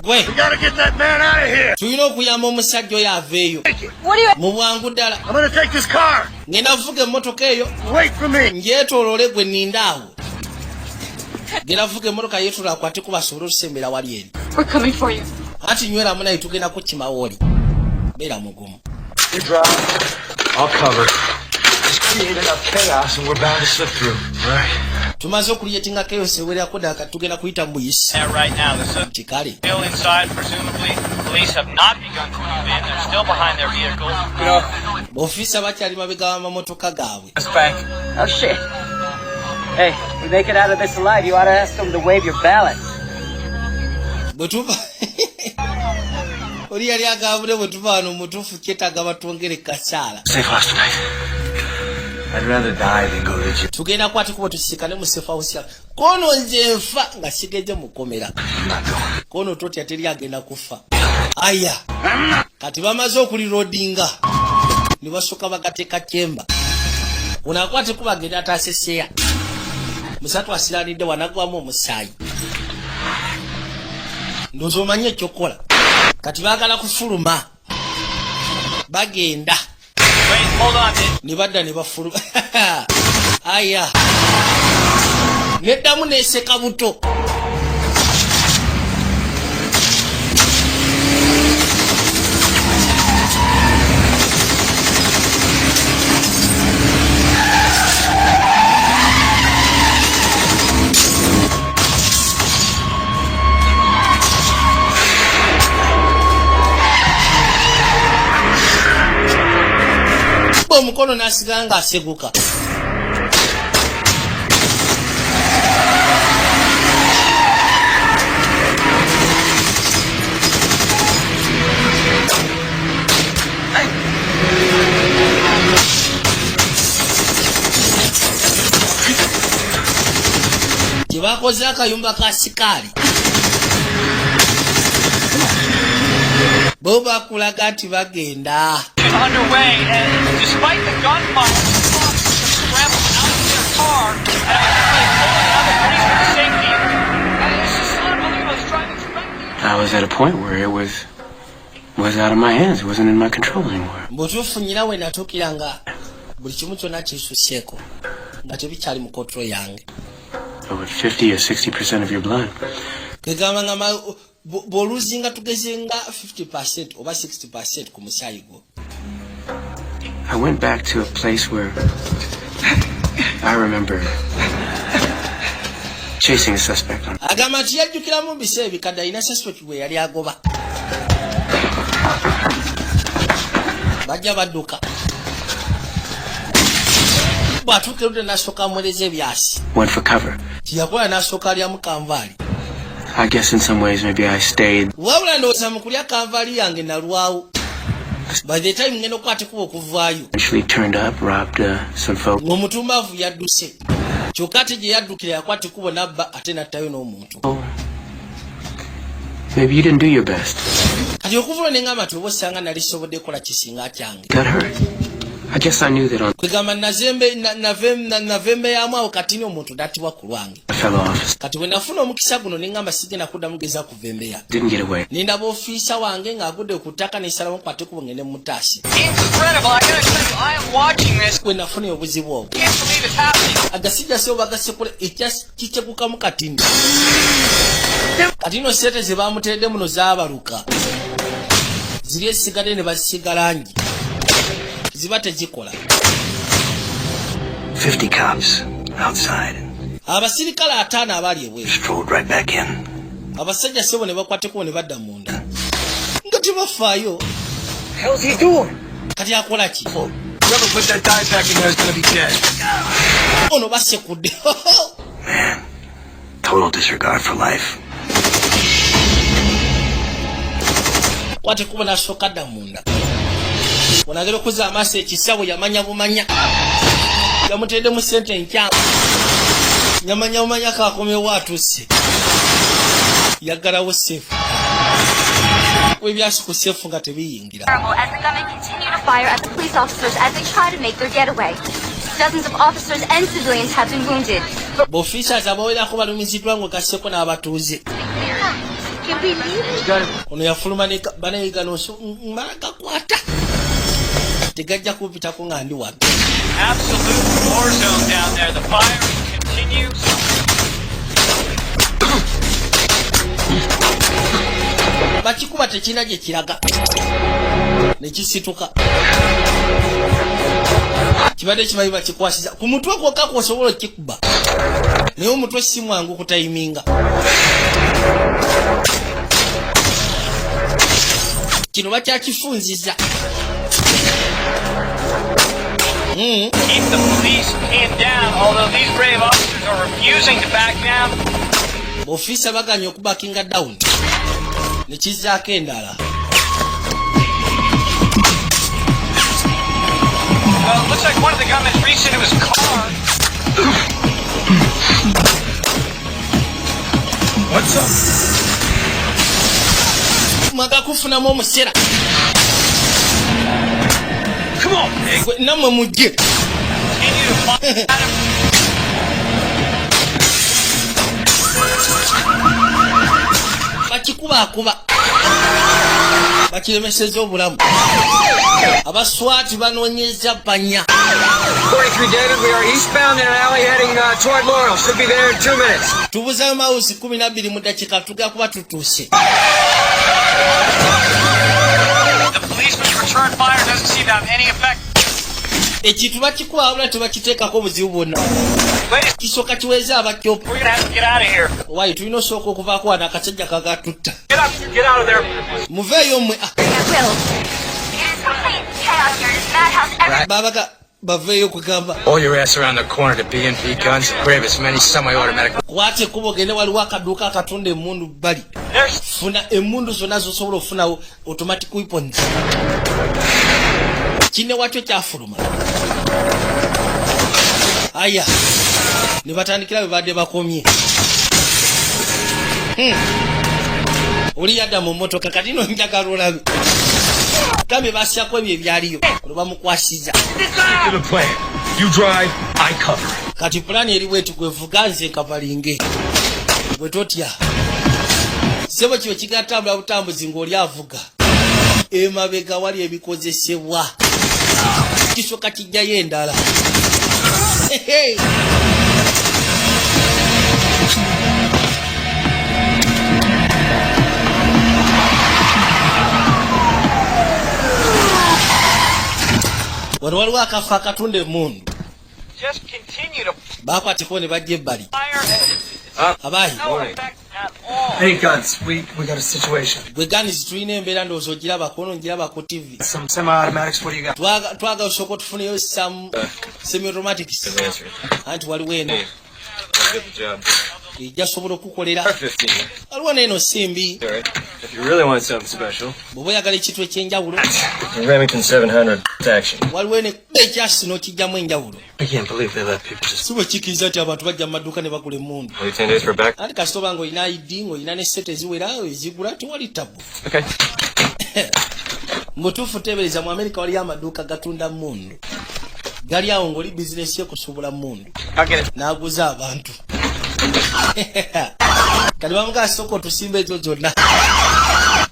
Gwe. We gotta get that man out of here! Tulina okuyamba omusajja oyo aveeyo What do you mu bwangu ddala. I'm gonna take this car! Ngenda kuvuga emmotoka eyo. Wait for me! Njeetooloole, gwe nninda awo. Genda kuvuga emmotoka yeetoola akwate ku basobole otusembera wali eri. We're coming for you. Anti nyweramu naye, tugenda kukima wooli, beera mugumu. You drive. I'll cover. Just create enough chaos and we're bound to slip through. Right. Tumaze okucreatinga chaos ewererako ddala, kati tugenda kuyita mu buyisi. At right now, the Kikale. still inside, presumably. Police have not begun to move in. They're still behind their vehicles. You know, Ofiisa bakyali mabega w'amamotoka gaabwe. this bank. Oh, shit. Hey, we make it out of this alive, you ought to ask them to waive your balance. Bwe tuva oli yali agambule, bwe tuva wano mutuufu kyetaaga batwongere kasaala. Safe house tonight. I'd rather die than go to jail. Tugenda kwate kuba tusisikane mu safe house ya kono, nze nfa nga sigenze mukomera. I'm not going. Kono totya, teri agenda kufa. Aya, kati bamaze okureloadinga ne basooka bagateeka kyemba. Ono akwate kuba agenda ataaseseya musatu asiranidde wanagwamu omusaayi. Ndowooza omanyi ekyokukola. Kati baagala kufuluma, bagenda Wait, hold on. ne badda ne bafuluma. Aya, neddamu neseka buto. Omukono n'asigala ng'aseguka. Kyebakoze akayumba ka sikaali, bo bakulaga nti bagenda. Underway, and despite the gunfire, officers scrambled out of their car and are pulling other policemen to safety. And it's just unbelievable. It's driving directly. I was at a point where it was out of my hands. It wasn't in my control anymore. Mbutuufu nyina we natuukira nga buli kimu kyonna kisuseeko, nga tebikyali mu control yange. Over 50 or 60% of your blood. Kegamba nga bw'oluzinga tugeze nga 50% oba 60% ku musaayi gwo. I went back to a place where I remember chasing a suspect on. Agamba nti yajjukiramu mu biseera ebikadde alina suspect gwe yali agoba. Bajja badduka, bw'atuuka erudde n'asooka amuweereza ebyasi. Went for cover. Kyeyakola n'asooka alyamu kanvaali. I guess in some ways maybe I stayed. Wabula ndowooza mu kulya kanvaali yange nalwawo. By the time ngenda okukwata ekkubo okuvaayo, Eventually turned up, robbed some folk. Ng'omutumbaavu yadduse, kyokka ate gye yaddukira yakwata ekkubo n'abba ate n'attayo n'omuntu. Maybe you didn't do your best. Kati okuva olwo ne ŋŋamba nti oba osanga nali sobodde kukola kisinga kyange. Got hurt. I guess I knew that on Kwegamba nazembe yamu awo katini omuntu n'attibwa ku lwange. a fellow officer Kati bwe nafuna omukisa guno ne ŋŋamba sigenda kuddamu geza kuvembeya. didn't get away. Nindaba ofiisa wange ng'agudde ku ttaka, nesalawo nkwate ekkubo ngende mutaasi. Incredible. I gotta tell you, I am watching this. Bwe nafuna obuzibu obwo. Can't believe it's happening. Agasijja sebo bagasekula ekyakitegukamu katini. Kati no sente ze bamuteredde muno zaabaluka, ziri esigadde ne bazisiga langi, ziba tezikola. 50 cops outside. Abasirikale 50 abaali ebweru. Strolled right back in. Abasajja sebo ne bakwateko ne badda munda nga tebafaayo. Hell's he doing? Kati akola ki? Whoever put that dye pack in there is gonna be dead. Ono basekudde. Total disregard for life. Kwate kuba nasooka dda munda, onagera okuzza amaaso ekisawo yamanya bumanya yamuteddemu sente enkyamu, yamanya bumanya kakomyewo atuuse yaggalawo safe ebyasi ku safe nga tebiyingira. Terrible as the gunmen continue to fire at the police officers as they try to make their getaway. Dozens of officers and civilians have been wounded. But B'officers abawerako balumiziddwa ng'ogasseko n'abatuuze. Can we leave? Ono yafuluma banayigano mala gakwata tegajja kumpitako nga ndi wano. Absolute war zone down there. The firing continues. Bakikuba tekirina gye kiraga nekisituka, kibadde kimanyi bakikwasiza ku mutwe kwokka kwosobola okikuba, naye omutwe si mwangu kutayiminga. Kino bakyakifunziza. Keep the police pinned down, although these brave officers are refusing to back down. Ofiisa baganye okubackinga down nekizaako endala. Well, it looks like one of the gunmen reached into his car. What's up? Mwaga kufunamu omusera. Come on, pig. Gwe, nammwe mujje. Continue to fire at him. Bakikubaakuba Bakiremesezza obulamu. Abaswati banoonyeza banya. 43 David, we are eastbound in an alley heading toward Laurel. Should be there in 2 minutes. Tubuzayo mawuzi 12 mu ddakiika, tugenda kuba tutuuse. The policeman's return fire doesn't seem to have any effect. Ekintu bakikuba wabula tebakiteekako obuzibu bwonna, kisooka kiweze abakyopa. We're gonna have to get out of here. Waayi, tulina osooka okuvaako wano, akasajja kagatutta. Get up! Get out of there! Muveeyo mmwe. Ah, Will. It is complete chaos here. It is madhouse every. Babaga baveeyo kugamba. All your ass around the corner to B&P Guns and grab as many semi-automatic Kwata ekkubo ogende, waliwo akaduuka akatunda emmundu bbali. Funa emmundu zonna zosobola okufunawo, automatic weapons. Kinne wakyo kyafuluma aya ne batandikira bwe badde bakomye. Oli yadda mu mmotoka. Kati no njagala olabe gambye basyako ebyo ebyaliyo olwo bamukwasiza. Stick to the plan. You drive, I cover. Kati pulaani eri bweti: gwevuga, nze nkavalinge. Bwe totya sebo, kino kigatambula butambuzi ng'oli avuga emabega, wali ebikozesebwa kisooka kijjayo endala. Hehe. Wano waliwo akafo akatunda emmundu. Just continue to Bakwateko ne bajja ebbali. fire. Abaayi. No effect at all. Hey, Guns, we got a situation. Gwe Guns, tulina embeera, ndowooza ogirabako ono, ngiraba ku TV. Some semi-automatics. What do you got? Twagala osooka otufuneyo some semi-automatics, anti waliwo eno Get the job. ejja sobola okukolera. 15. Waliwo neeno simbi. All right. If you really want something special, Bw'oba oyagala ekintu ekyenjawulo, Remington 700 action. waliwo eno ekyasi n'okijjamu enjawulo. I can't believe they let people just. Si bwe kikkiriza nti abantu bajja mu maduuka ne bagula emmundu. Wait 10 days for back. Anti kasita oba ng'olina ID, ng'olina ne sente eziwera ezigula, tewali tabu. Okay. Mutuufu, teebereza mu Amerika waliyo amaduuka gatunda mundu, gali awo ng'oli bizinesi yokusuubula mundu. I'll get it. N'aguza abantu. Kati bamugaa sooka otusimba ezo zonna.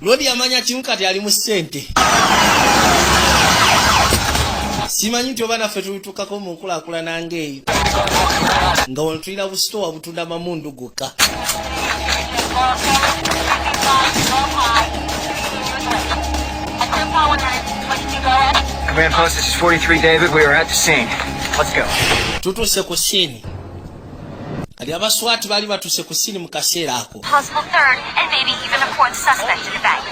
Lodi yamanya kimu, kati ali mu ssente. Simanyi nti oba naffe tulituukako mu nkulaakulana ng'eyo, nga wano tulina busitowa butunda mamundu gokka. Command post, this is 43 David. We are at the scene. Let's go. Tutuuse ku scene. Kati abaswati baali batuuse ku scene mu kaseera ako. Possible third and maybe even a fourth suspect in the bank.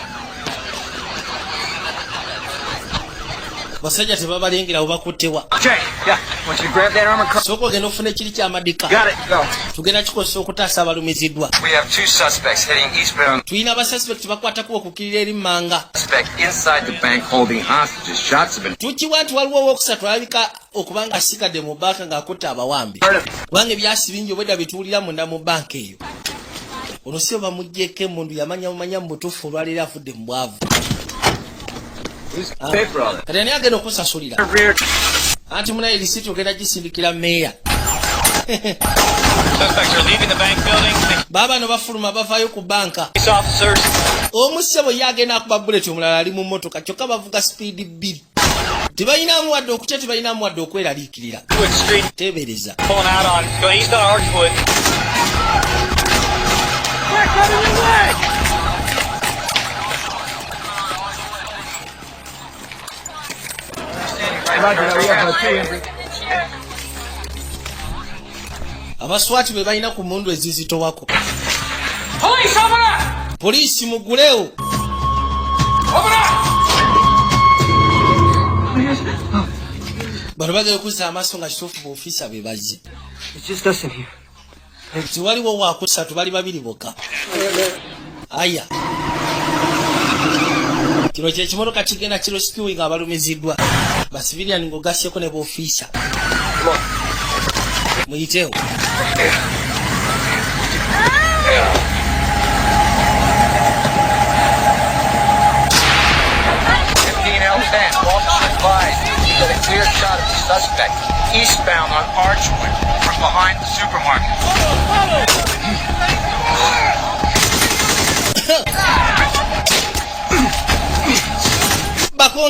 Basajja tebabalengera bwebakuttewa. Jay, yeah. Want you to grab that armored car. Sooka ogenda ofuna ekiri kyamadika. Got it. Go. Tugenda kikozesa okutaasa abalumiziddwa. We have two suspects heading eastbound. Tulina abasuspect bakwatako okukirira eri mmanga. Suspect inside the bank holding hostages. Shots have been Tukiwa nti waliwo owokusatu alabika okuba nga asigadde mu banka ng'akutta abawambi, kubanga ebyasi bingi obwedda byetuwulira munda mu banka eyo. Ono si bamugyeko emundu, yamanya mumanya mu butuufu olwaleero afudde mu bwavu. Pay for all that. Kati ani agenda okusasulira? Anti munaye risiti ogenda gisindikira meeya. Suspects are leaving the bank building. The Baabano bafuluma, bavaayo ku banka. police officers Omusebo ye agenda akuba bullet, omulala ali mu mmotoka, kyokka bavuga sipiidi bbiri, tebalinamu wadde okutya, tebalinamu wadde okweraliikirira. Wood Street Teebereza. pulling out on going east on Archwood. Quick, out of your way! Roger that. We have two injured. Abaswati be balina ku mundu ezizitowako. Police, open up! Poliisi, mugulewo. Open up! Bano bagenda okuzza amaaso nga kituufu buofiisa be bazze. It's just us in here. Tiwaliwo wakusatu, bali babiri bokka. Aya, kino kyekimotoka kigenda kirescuing abalumiziddwa, basivilian ng'ogasyeko ne bofiisa. Muyiteewo. 15L10. Officer advised. We got a clear shot of the suspect eastbound on Archwood from behind the supermarket.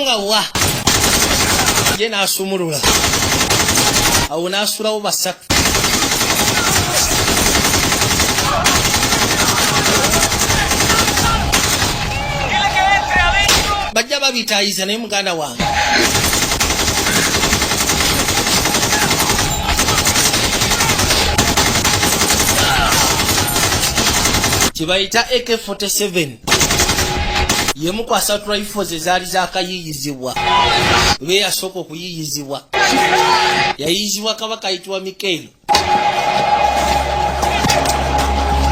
Nga wa ye n'asumulula awo n'asulawo basatu. Bajja babitayiza naye muganda wange kyebayita AK-47 yemu ku assault rifles ezaali zakayiyizibwa, oba eyasooka okuyiyizibwa, yayiyizibwa kabaka ayitibwa Mikaelo.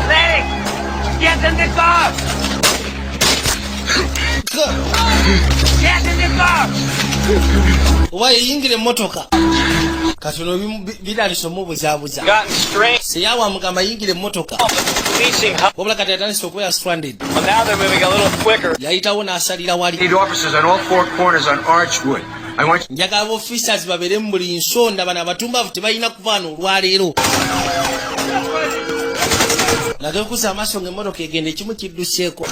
Lenny! Get in the car! Get in the car! Oba yeyingira emmotoka. Katono biralisa omubuzaabuza. Gotten strange. Seyawa amugamba yingira emmotoka, Policing. wabula kati atandise okubeera stranded. Well, now they're moving a little quicker. Yayitawo n'asalira wali. Need officers on all four corners on Archwood. I want Njagala ba officers babeere mu buli nsonda. Bano abatumbavu tebalina kuvaana olwaleero. Nagekuza amaaso ng'emmotoka egenda, ekimu kidduseeko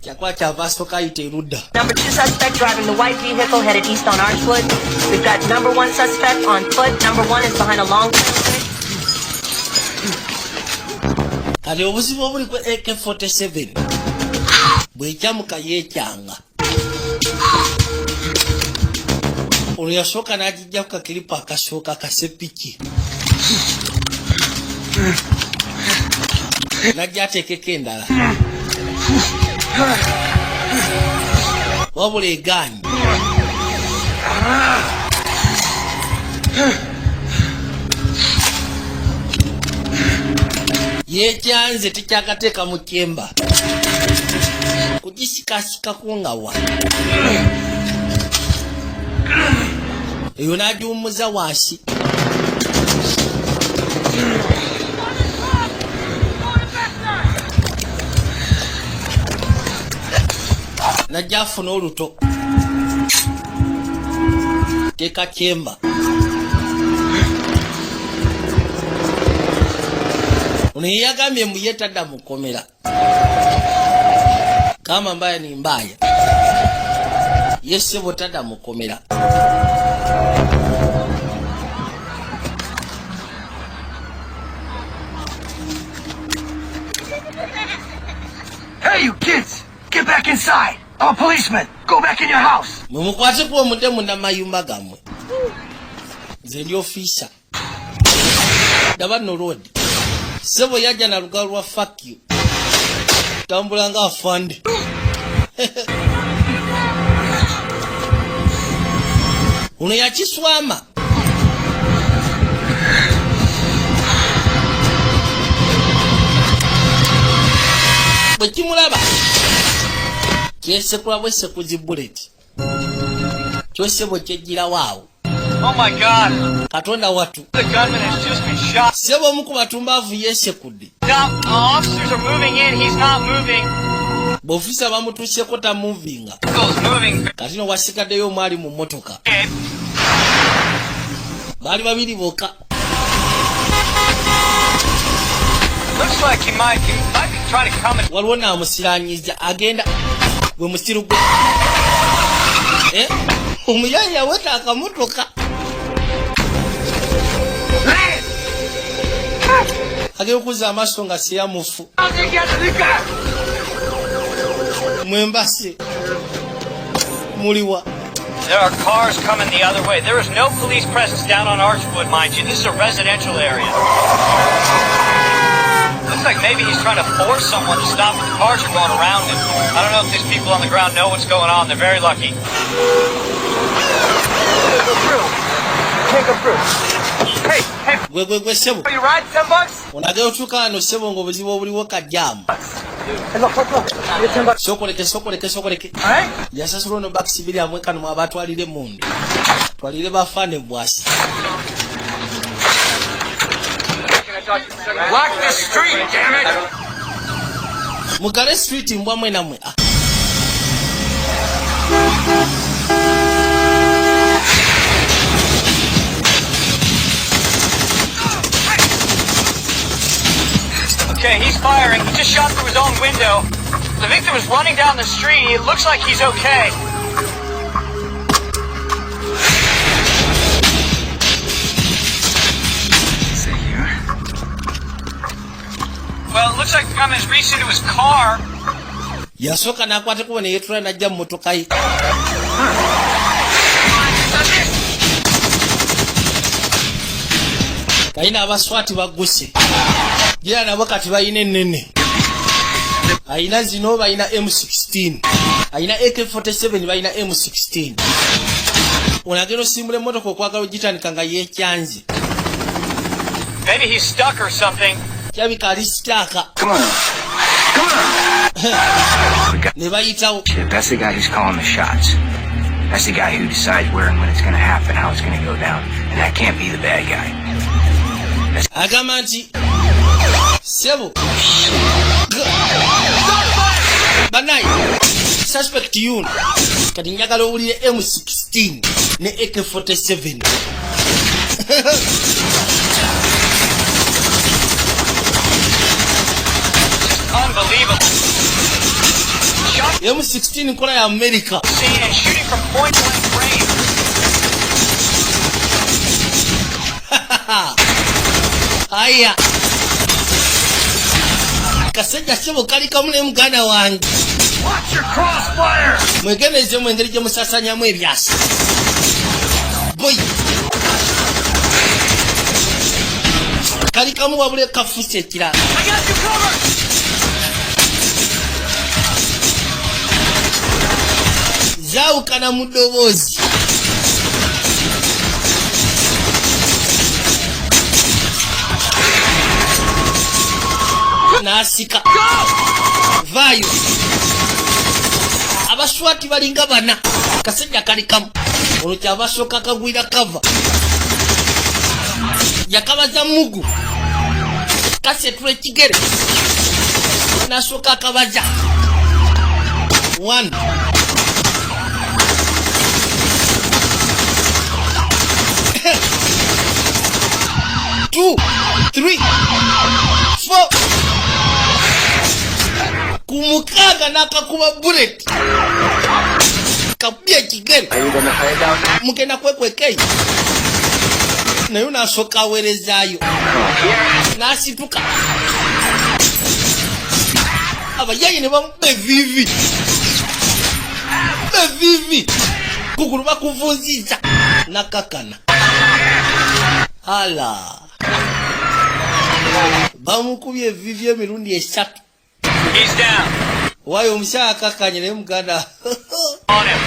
kyakuba kyava asooka ayita erudda. Number two suspect driving the white vehicle headed east on Archwood. We've got number one suspect on foot. Number one is behind a long Kati obuzibu obuli ku AK-47, bwekyamuka yeekyanga. Olwo yasooka n'agijja ku kakiripu akasooka kasepiki, najja ateekeko endala, wabula egaanyi. Yekyanze, tekyakateeka mu kyemba kugisikasikako nga wa eyo n'agiwummuza wansi. Najja afuna oluto teeka kyemba. Ono yeyagambye mbu ye tadda mukomera, kama mbaya ni mbaya, ye ssebo tadda mukomera. Hey, you kids! Get back inside! I'm a policeman! Go back in your house! Mwe mukwateko omudde munda mayumba gammwe, nze ndi ofiisa. Daba nno road, ssebo yajja na lugalo lwa fuck you, tambula nga afande. Ono yakiswama. Bwe kimulaba kyesekula bwesekuzi bullet, kyosebo kyejjirawo awo. Oh my God! Katonda watu! The gunman has just been shot. Sebo omu ku batumbaavu yeesekudde. Now, officers are moving in. He's not moving. B'ofiisa bamutuusyeko, tamuvinga. Vehicle's moving. Kati no wasigaddeyo omu ali mu mmotoka, baali babiri bokka. Looks like he might be trying to come and Waliwo naamusiranyiza agenda gwe musiru gwe. Eh, omuyaayi yaweta akamotoka agenda okuzza amaaso nga siyamufu mwembase muliwa. There are cars coming the other way. There is no police presence down on Archwood, mind you. This is a residential area. Looks like maybe he's trying to force someone to stop, but the cars are going around him. I don't know if these people on the ground know what's going on. They're very lucky. Can't go through. Can't go through. Hey, hey, Gwe gwe gwe ssebo. you ride $10? Onagenda otuuka wano ssebo ng'obuzibu obuliwo kajjaamu. Hey, look, look, look. You get $10. Sokoleke, sokoleke, sokoleke. All right? Yasasula ono bakisi biri amwekano mwabatwalire emundu, twalire bafaane bwasi. Block the street, damn it! Mugale street mbwa mwe namwe. Ah. Okay, he's firing. He just shot through his own window. The victim is running down the street. It looks like he's okay. Well, it looks like the gunman's reached into his car. Yasooka n'akwata kubo ne yeetula n'ajja mu motoka ye. Balina abaswati bagguse gira nabo kati balina ennene, alina zino, balina M16, alina AK47, balina M16. Ono agenda osimbula emmotoka okwagala ogitandika nga yeekyanze. Maybe he's stuck or something. Kirabika ali stuck. Come on. Ne bayitawo. That's the guy who's calling the shots. That's the guy who decides where and when it's gonna happen, how it's gonna go down. And that can't be the bad guy. Agamba nti sebo banayi suspect yuno. Kati njagala owulire M16 ne AK47. Unbelievable. M16 nkola ya America. Scene and shooting from point blank range. Aya kasajja sebo kali kamu ne muganda wange. Watch your crossfire. Mwegendereze mu engeri gye musaasaanyamu ebyasi. Boy kali kamu wabula kafuuse ekirala. I got you covered. Zaawukana mu ddoboozi. N'asika vaayo. Abaswati balinga bana. Kasajja kali kamu olwo kyabasooka kagwira kava yakabaza mugu kasetula ekigere n'asooka akabaza one, two, three, four. Ku mukaaga n'akakuba bullet kakubye ekigere. Mugenda kwekweka eyo naye n'asooka aweerezaayo n'asituka abayayi ne bamuba eviivi eviivi kugulu bakuvunziza nakakana ala bamukubye eviivi emirundi 3. He's down. Waayo omukyala akakkanye naye muganda. On him.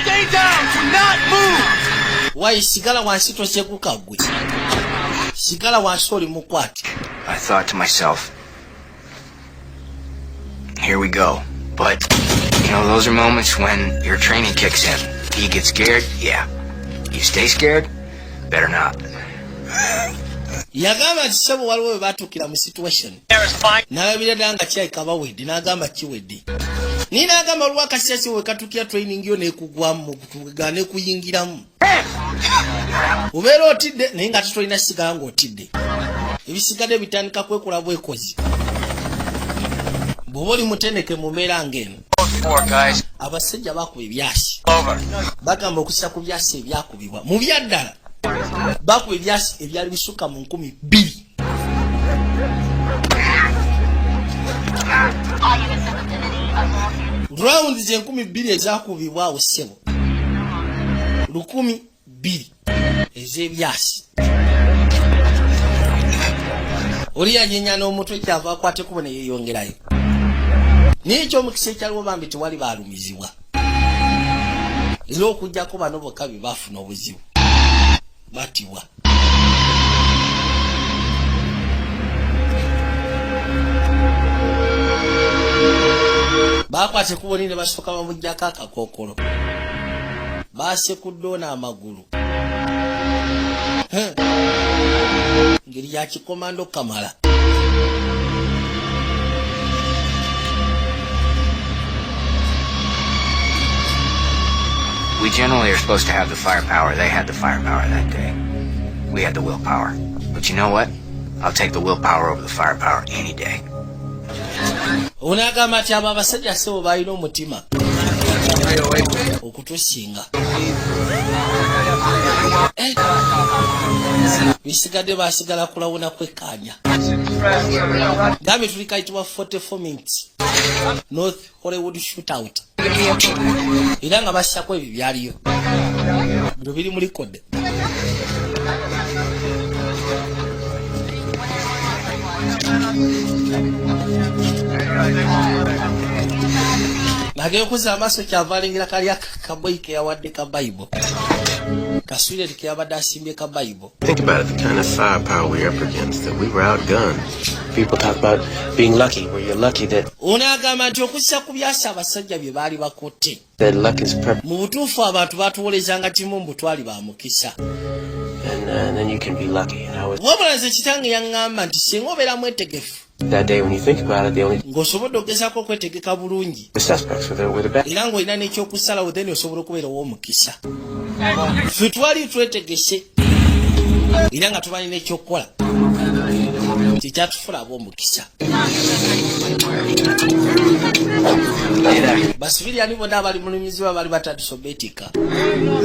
Stay down. Do not move. Waayo sigala wansi tosekuka gwe sigala wansi oli mukwate. I thought to myself, here we go. But, those are moments when your training kicks in. You get scared? Yeah. You stay scared? Better not. Yagamba nti ssebo waliwo we baatuukira mu situation There is fine. N'alabira ddala nga kirabika bawedde n'agamba kiwedde naye n'agamba waliwo akaseera ki we katuukira training yo n'ekugwamu ga nekuyingiramu obeera otidde naye nga tetolina sigala ng'otidde ebisigadde bitandika kwekola bwekozi bw'oba oli mutendeke mu mbeera ng'eno. Four guys. Abasajja bakuba ebyasi. Over. Bagamba okussa ku byasi ebyakubibwa mu byaddala bakuba ebyasi ebyali bisukka mu 2000. Rounds 2000 ezakubibwa awo ssebo 2000 ez'ebyasi. Oli yanyenya n'omutwe kyava akwate kubo ne yeeyongerayo naye ekyomukisa ekyaliwo bambi tewali baalumizibwa era okuggyako bano bokka be baafuna obuzibu batibwa. Bakwata ekkubo ne basooka bamuggyako akakookolo baasekudde ono amagulu. Huh. Ngeri ya kikomando kamala. We generally are supposed to have the firepower. They had the firepower that day. We had the willpower. But you know what? I'll take the willpower over the firepower any day. Ono agamba nti abo abasajja ssebo balina omutima okutusinga. Eh, Bisigadde basigala kulawuna kwekkaanya. Gambye tuli kayitibwa 44 Minutes North Hollywood Shootout, era nga bassako ebyo byaliyo, bino biri mu record. Nagenda okuzza amaaso, kyava alengera kali akaboyi keyawadde ka Bible, kaswireti keyabadde asimbye ka Bible. Think about it, the kind of firepower we're up against, that we were outgunned. People talk about being lucky, where you're lucky that, Ono agamba nti okussa ku byasa abasajja bye baali bakutte, that luck is prep, mu butuufu abantu batuwolezanga kimu mu butwali ba mukisa. and then you can be lucky. And I was Wabula nze kitange yaŋŋamba nti singa obeera mwetegefu, that day when you think about it, the only ng'osobodde ogezaako okwetegeka bulungi, the suspects were the best. era ng'olina n'ekyokusalawo, then osobola okubeera ow'omukisa. Ffe twali twetegese era nga tubalina ekyokukola, kyekyatufula ab'omukisa. Basibiriyani bonna abali mulumizibwa bali batandise obeetika.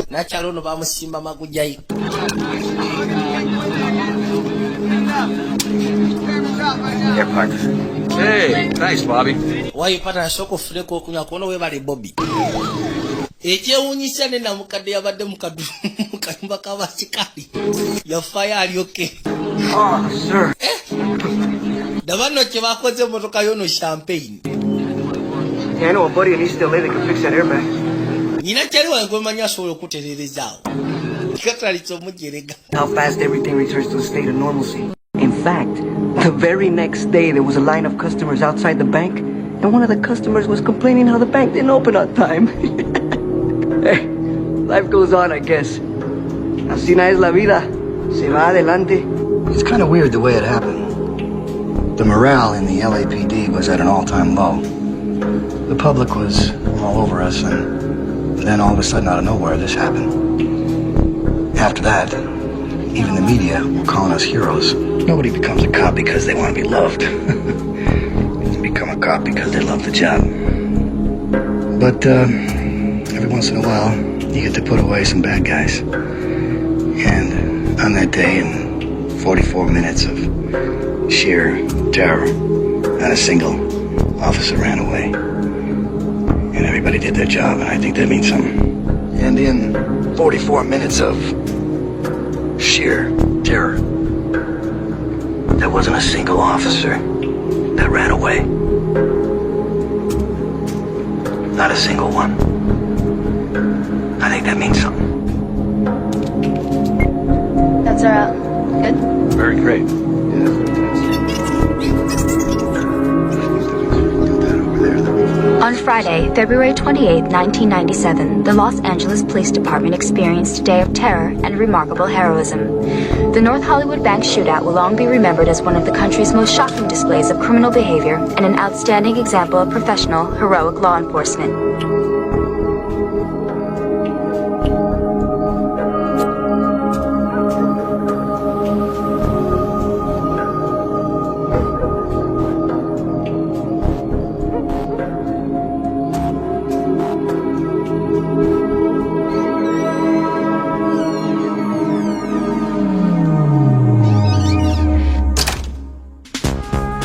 Nakyalo ono bamusimba magujayi. Here, partner. Hey, thanks, Bobby. Wayipata nasooka ofuneko okunywa kuona. Webale, Bobi. Ekyewuunyisa, ne namukadde yabadde mu kayumba k'abasikaali yafaayo alyoke. Oh, sir. Daba nno kye bakoze emmotoka y'ono champagne. Yeah, I know a buddy in East LA that can fix that airbag. Nyina kyali wange gwemanyi asobola okutererezaawo katalitse omujerega. How fast everything returns to a state of normalcy. In fact, the very next day there was a line of customers outside the bank, and one of the customers was complaining how the bank didn't open on time. Hey, life goes on, I guess. Así es la vida. Se va adelante. It's kind of weird the way it happened. The morale in the LAPD was at an all-time low. The public was all over us, and then all of a sudden, out of nowhere, this happened. After that, even the media were calling us heroes. Nobody becomes a cop because they want to be loved. They become a cop because they love the job. But every once in a while, you get to put away some bad guys. And on that day, in 44 minutes of sheer terror, not a single officer ran away. And everybody did their job, and I think that means something. And in 44 minutes of sheer terror, there wasn't a single officer that ran away. Not a single one. I think that means something. That's all. Good? Very great. On Friday, February 28, 1997, the Los Angeles Police Department experienced a day of terror and remarkable heroism. The North Hollywood Bank shootout will long be remembered as one of the country's most shocking displays of criminal behavior and an outstanding example of professional, heroic law enforcement.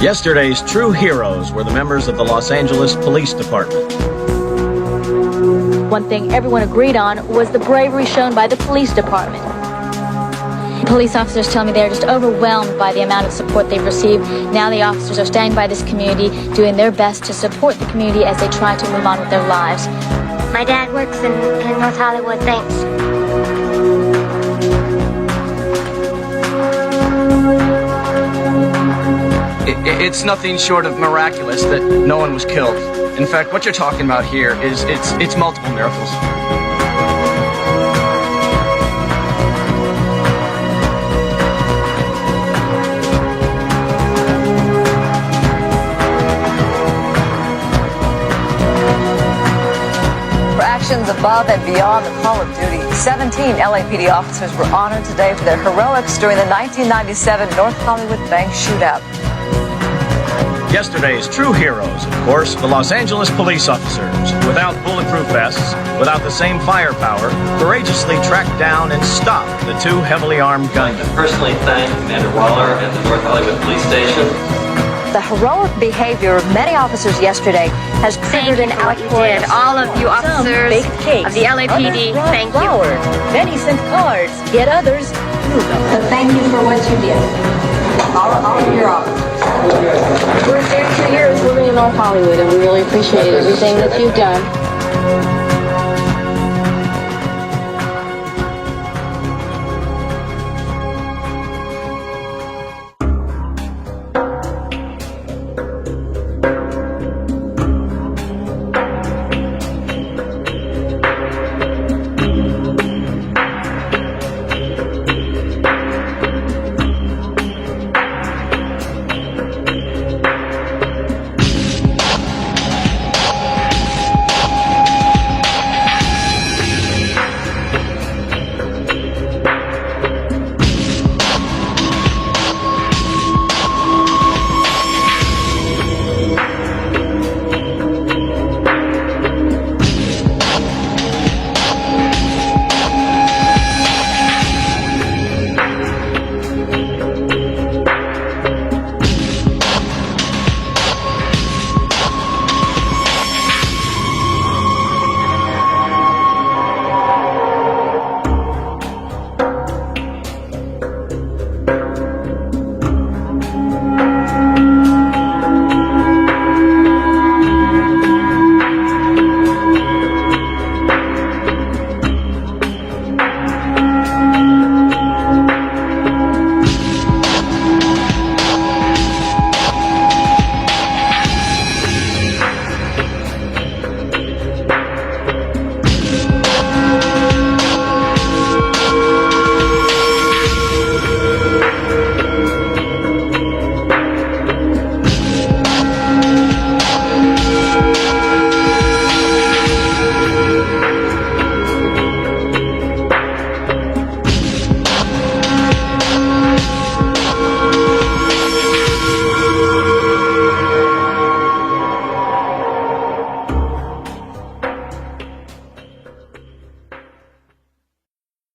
Yesterday's true heroes were the members of the Los Angeles Police Department. One thing everyone agreed on was the bravery shown by the police department. Police officers tell me they are just overwhelmed by the amount of support they've received. Now the officers are standing by this community, doing their best to support the community as they try to move on with their lives. My dad works in North Hollywood. Thanks. It's nothing short of miraculous that no one was killed. In fact, what you're talking about here is it's multiple miracles. For actions above and beyond the call of duty, 17 LAPD officers were honored today for their heroics during the 1997 North Hollywood Bank shootout. Yesterday's true heroes, of course, the Los Angeles police officers, without bulletproof vests, without the same firepower, courageously tracked down and stopped the two heavily armed gunmen. Personally thank Commander Waller at the North Hollywood Police Station. The heroic behavior of many officers yesterday has triggered an outpouring. Did all of you Some officers baked cakes, of the LAPD, others brought thank you. flowers. Many sent cards, yet others threw them. So thank you for what you did. All of your officers. We're 32 years living in North Hollywood, and we really appreciate everything that you've done.